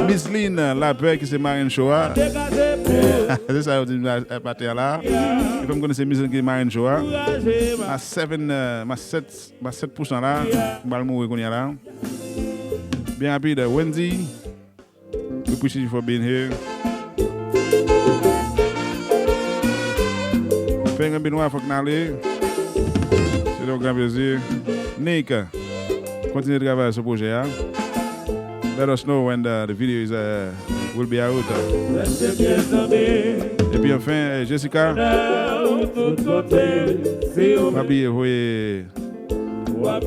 Miss Lynn Lapè ki se marenn show a. Se sa yo di m la, maten an la. Yo fè m konnen se Miss Lynn ki marenn show a. M a seven, euh, m a sèt, m a sèt pousan la. M pral mouri kounye a la. Byen rapid, Wendy. We appreciate you for being here. Fè yon binwa, fòk n ale. Se yon gran plezi. Nick, kontinye travay sou pwojè a. Let us know when the, the video is, uh, will be out. Epi anfen, eh, Jessica, pa bliye voye Si,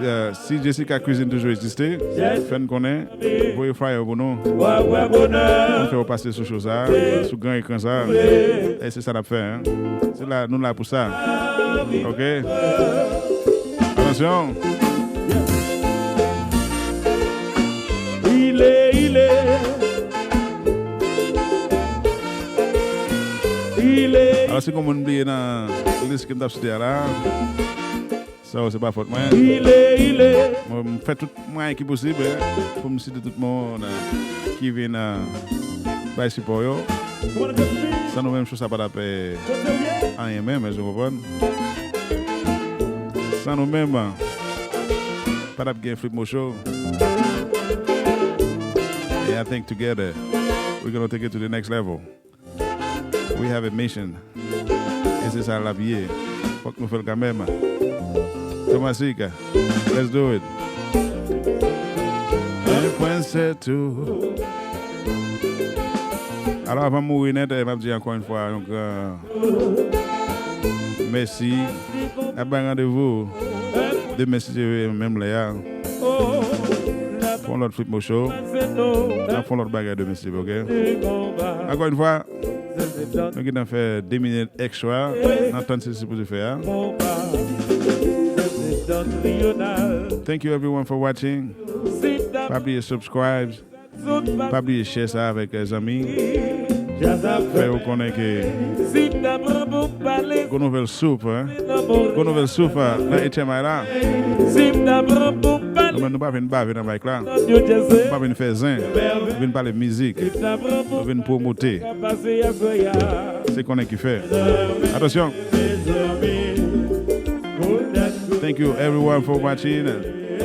euh, si Jessica Cuisine toujou egziste, fè n konnen, voye flyer pou nou. Nou fè w pase sou show sa, sou gran ekran sa. E se sa n ap fè, hein. Se la, nou la pou sa. Ok? Atansyon. Alò, si gen moun bliye nan lis ke m t ap site a la, sa yo, se pa fòt mwen. Mwen, m fè tout mwayen ki posib, eh, pou m site tout moun, eh, ki vin, eh, bay sipò yo. San nou menm, show sa pa t ap, eh, anyen menm, èske w konprann? San nou menm, pa t ap gen Flipmode Show. And I think together, we're gonna take it to the next level. We have a mission. E se sa l ap ye. Fòk nou fè l kanmenm. Thomas Ricard, let's do it. Un point sept tout. Alò, avan m mouri nèt, eh, m ap di ankò yon fwa, yon gran mèsi. N ap bay randevou demen, si Dye vle, menm lè a. Pou yon lòt Flipmode Show. N ap fè yon lòt bagay demen, si Dye vle, ok? Ankò yon fwa, nou gentan fè de minit extra nan tan se sipoze fè a. Thank you everyone for watching. Pa bliye subscribe. Pa bliye share sa avèk, eh, zanmi. Fè yo konnen ke gon nouvèl soup, hein? Gon nouvèl soup, eh, nan H M I la. Nou menm, nou pa vin bave nan mic la. Nou pa vin fè zen. Nou vin pale mizik. Nou vin pwomote. Se konnen ki fè. Atansyon. Thank you everyone for watching.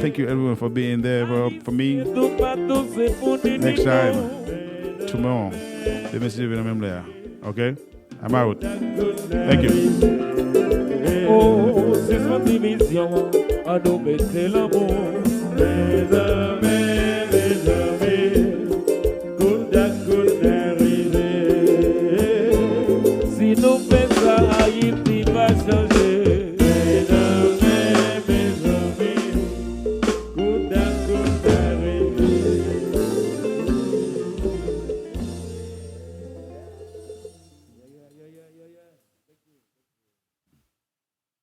Thank you everyone for being there for, for me. Next time, tomorrow. Demen, si Dye vle, nan menm lè a. Ok? I'm out. Thank you. Oh, sispann divizyon, ann nou mete lanmou. Mezanmi.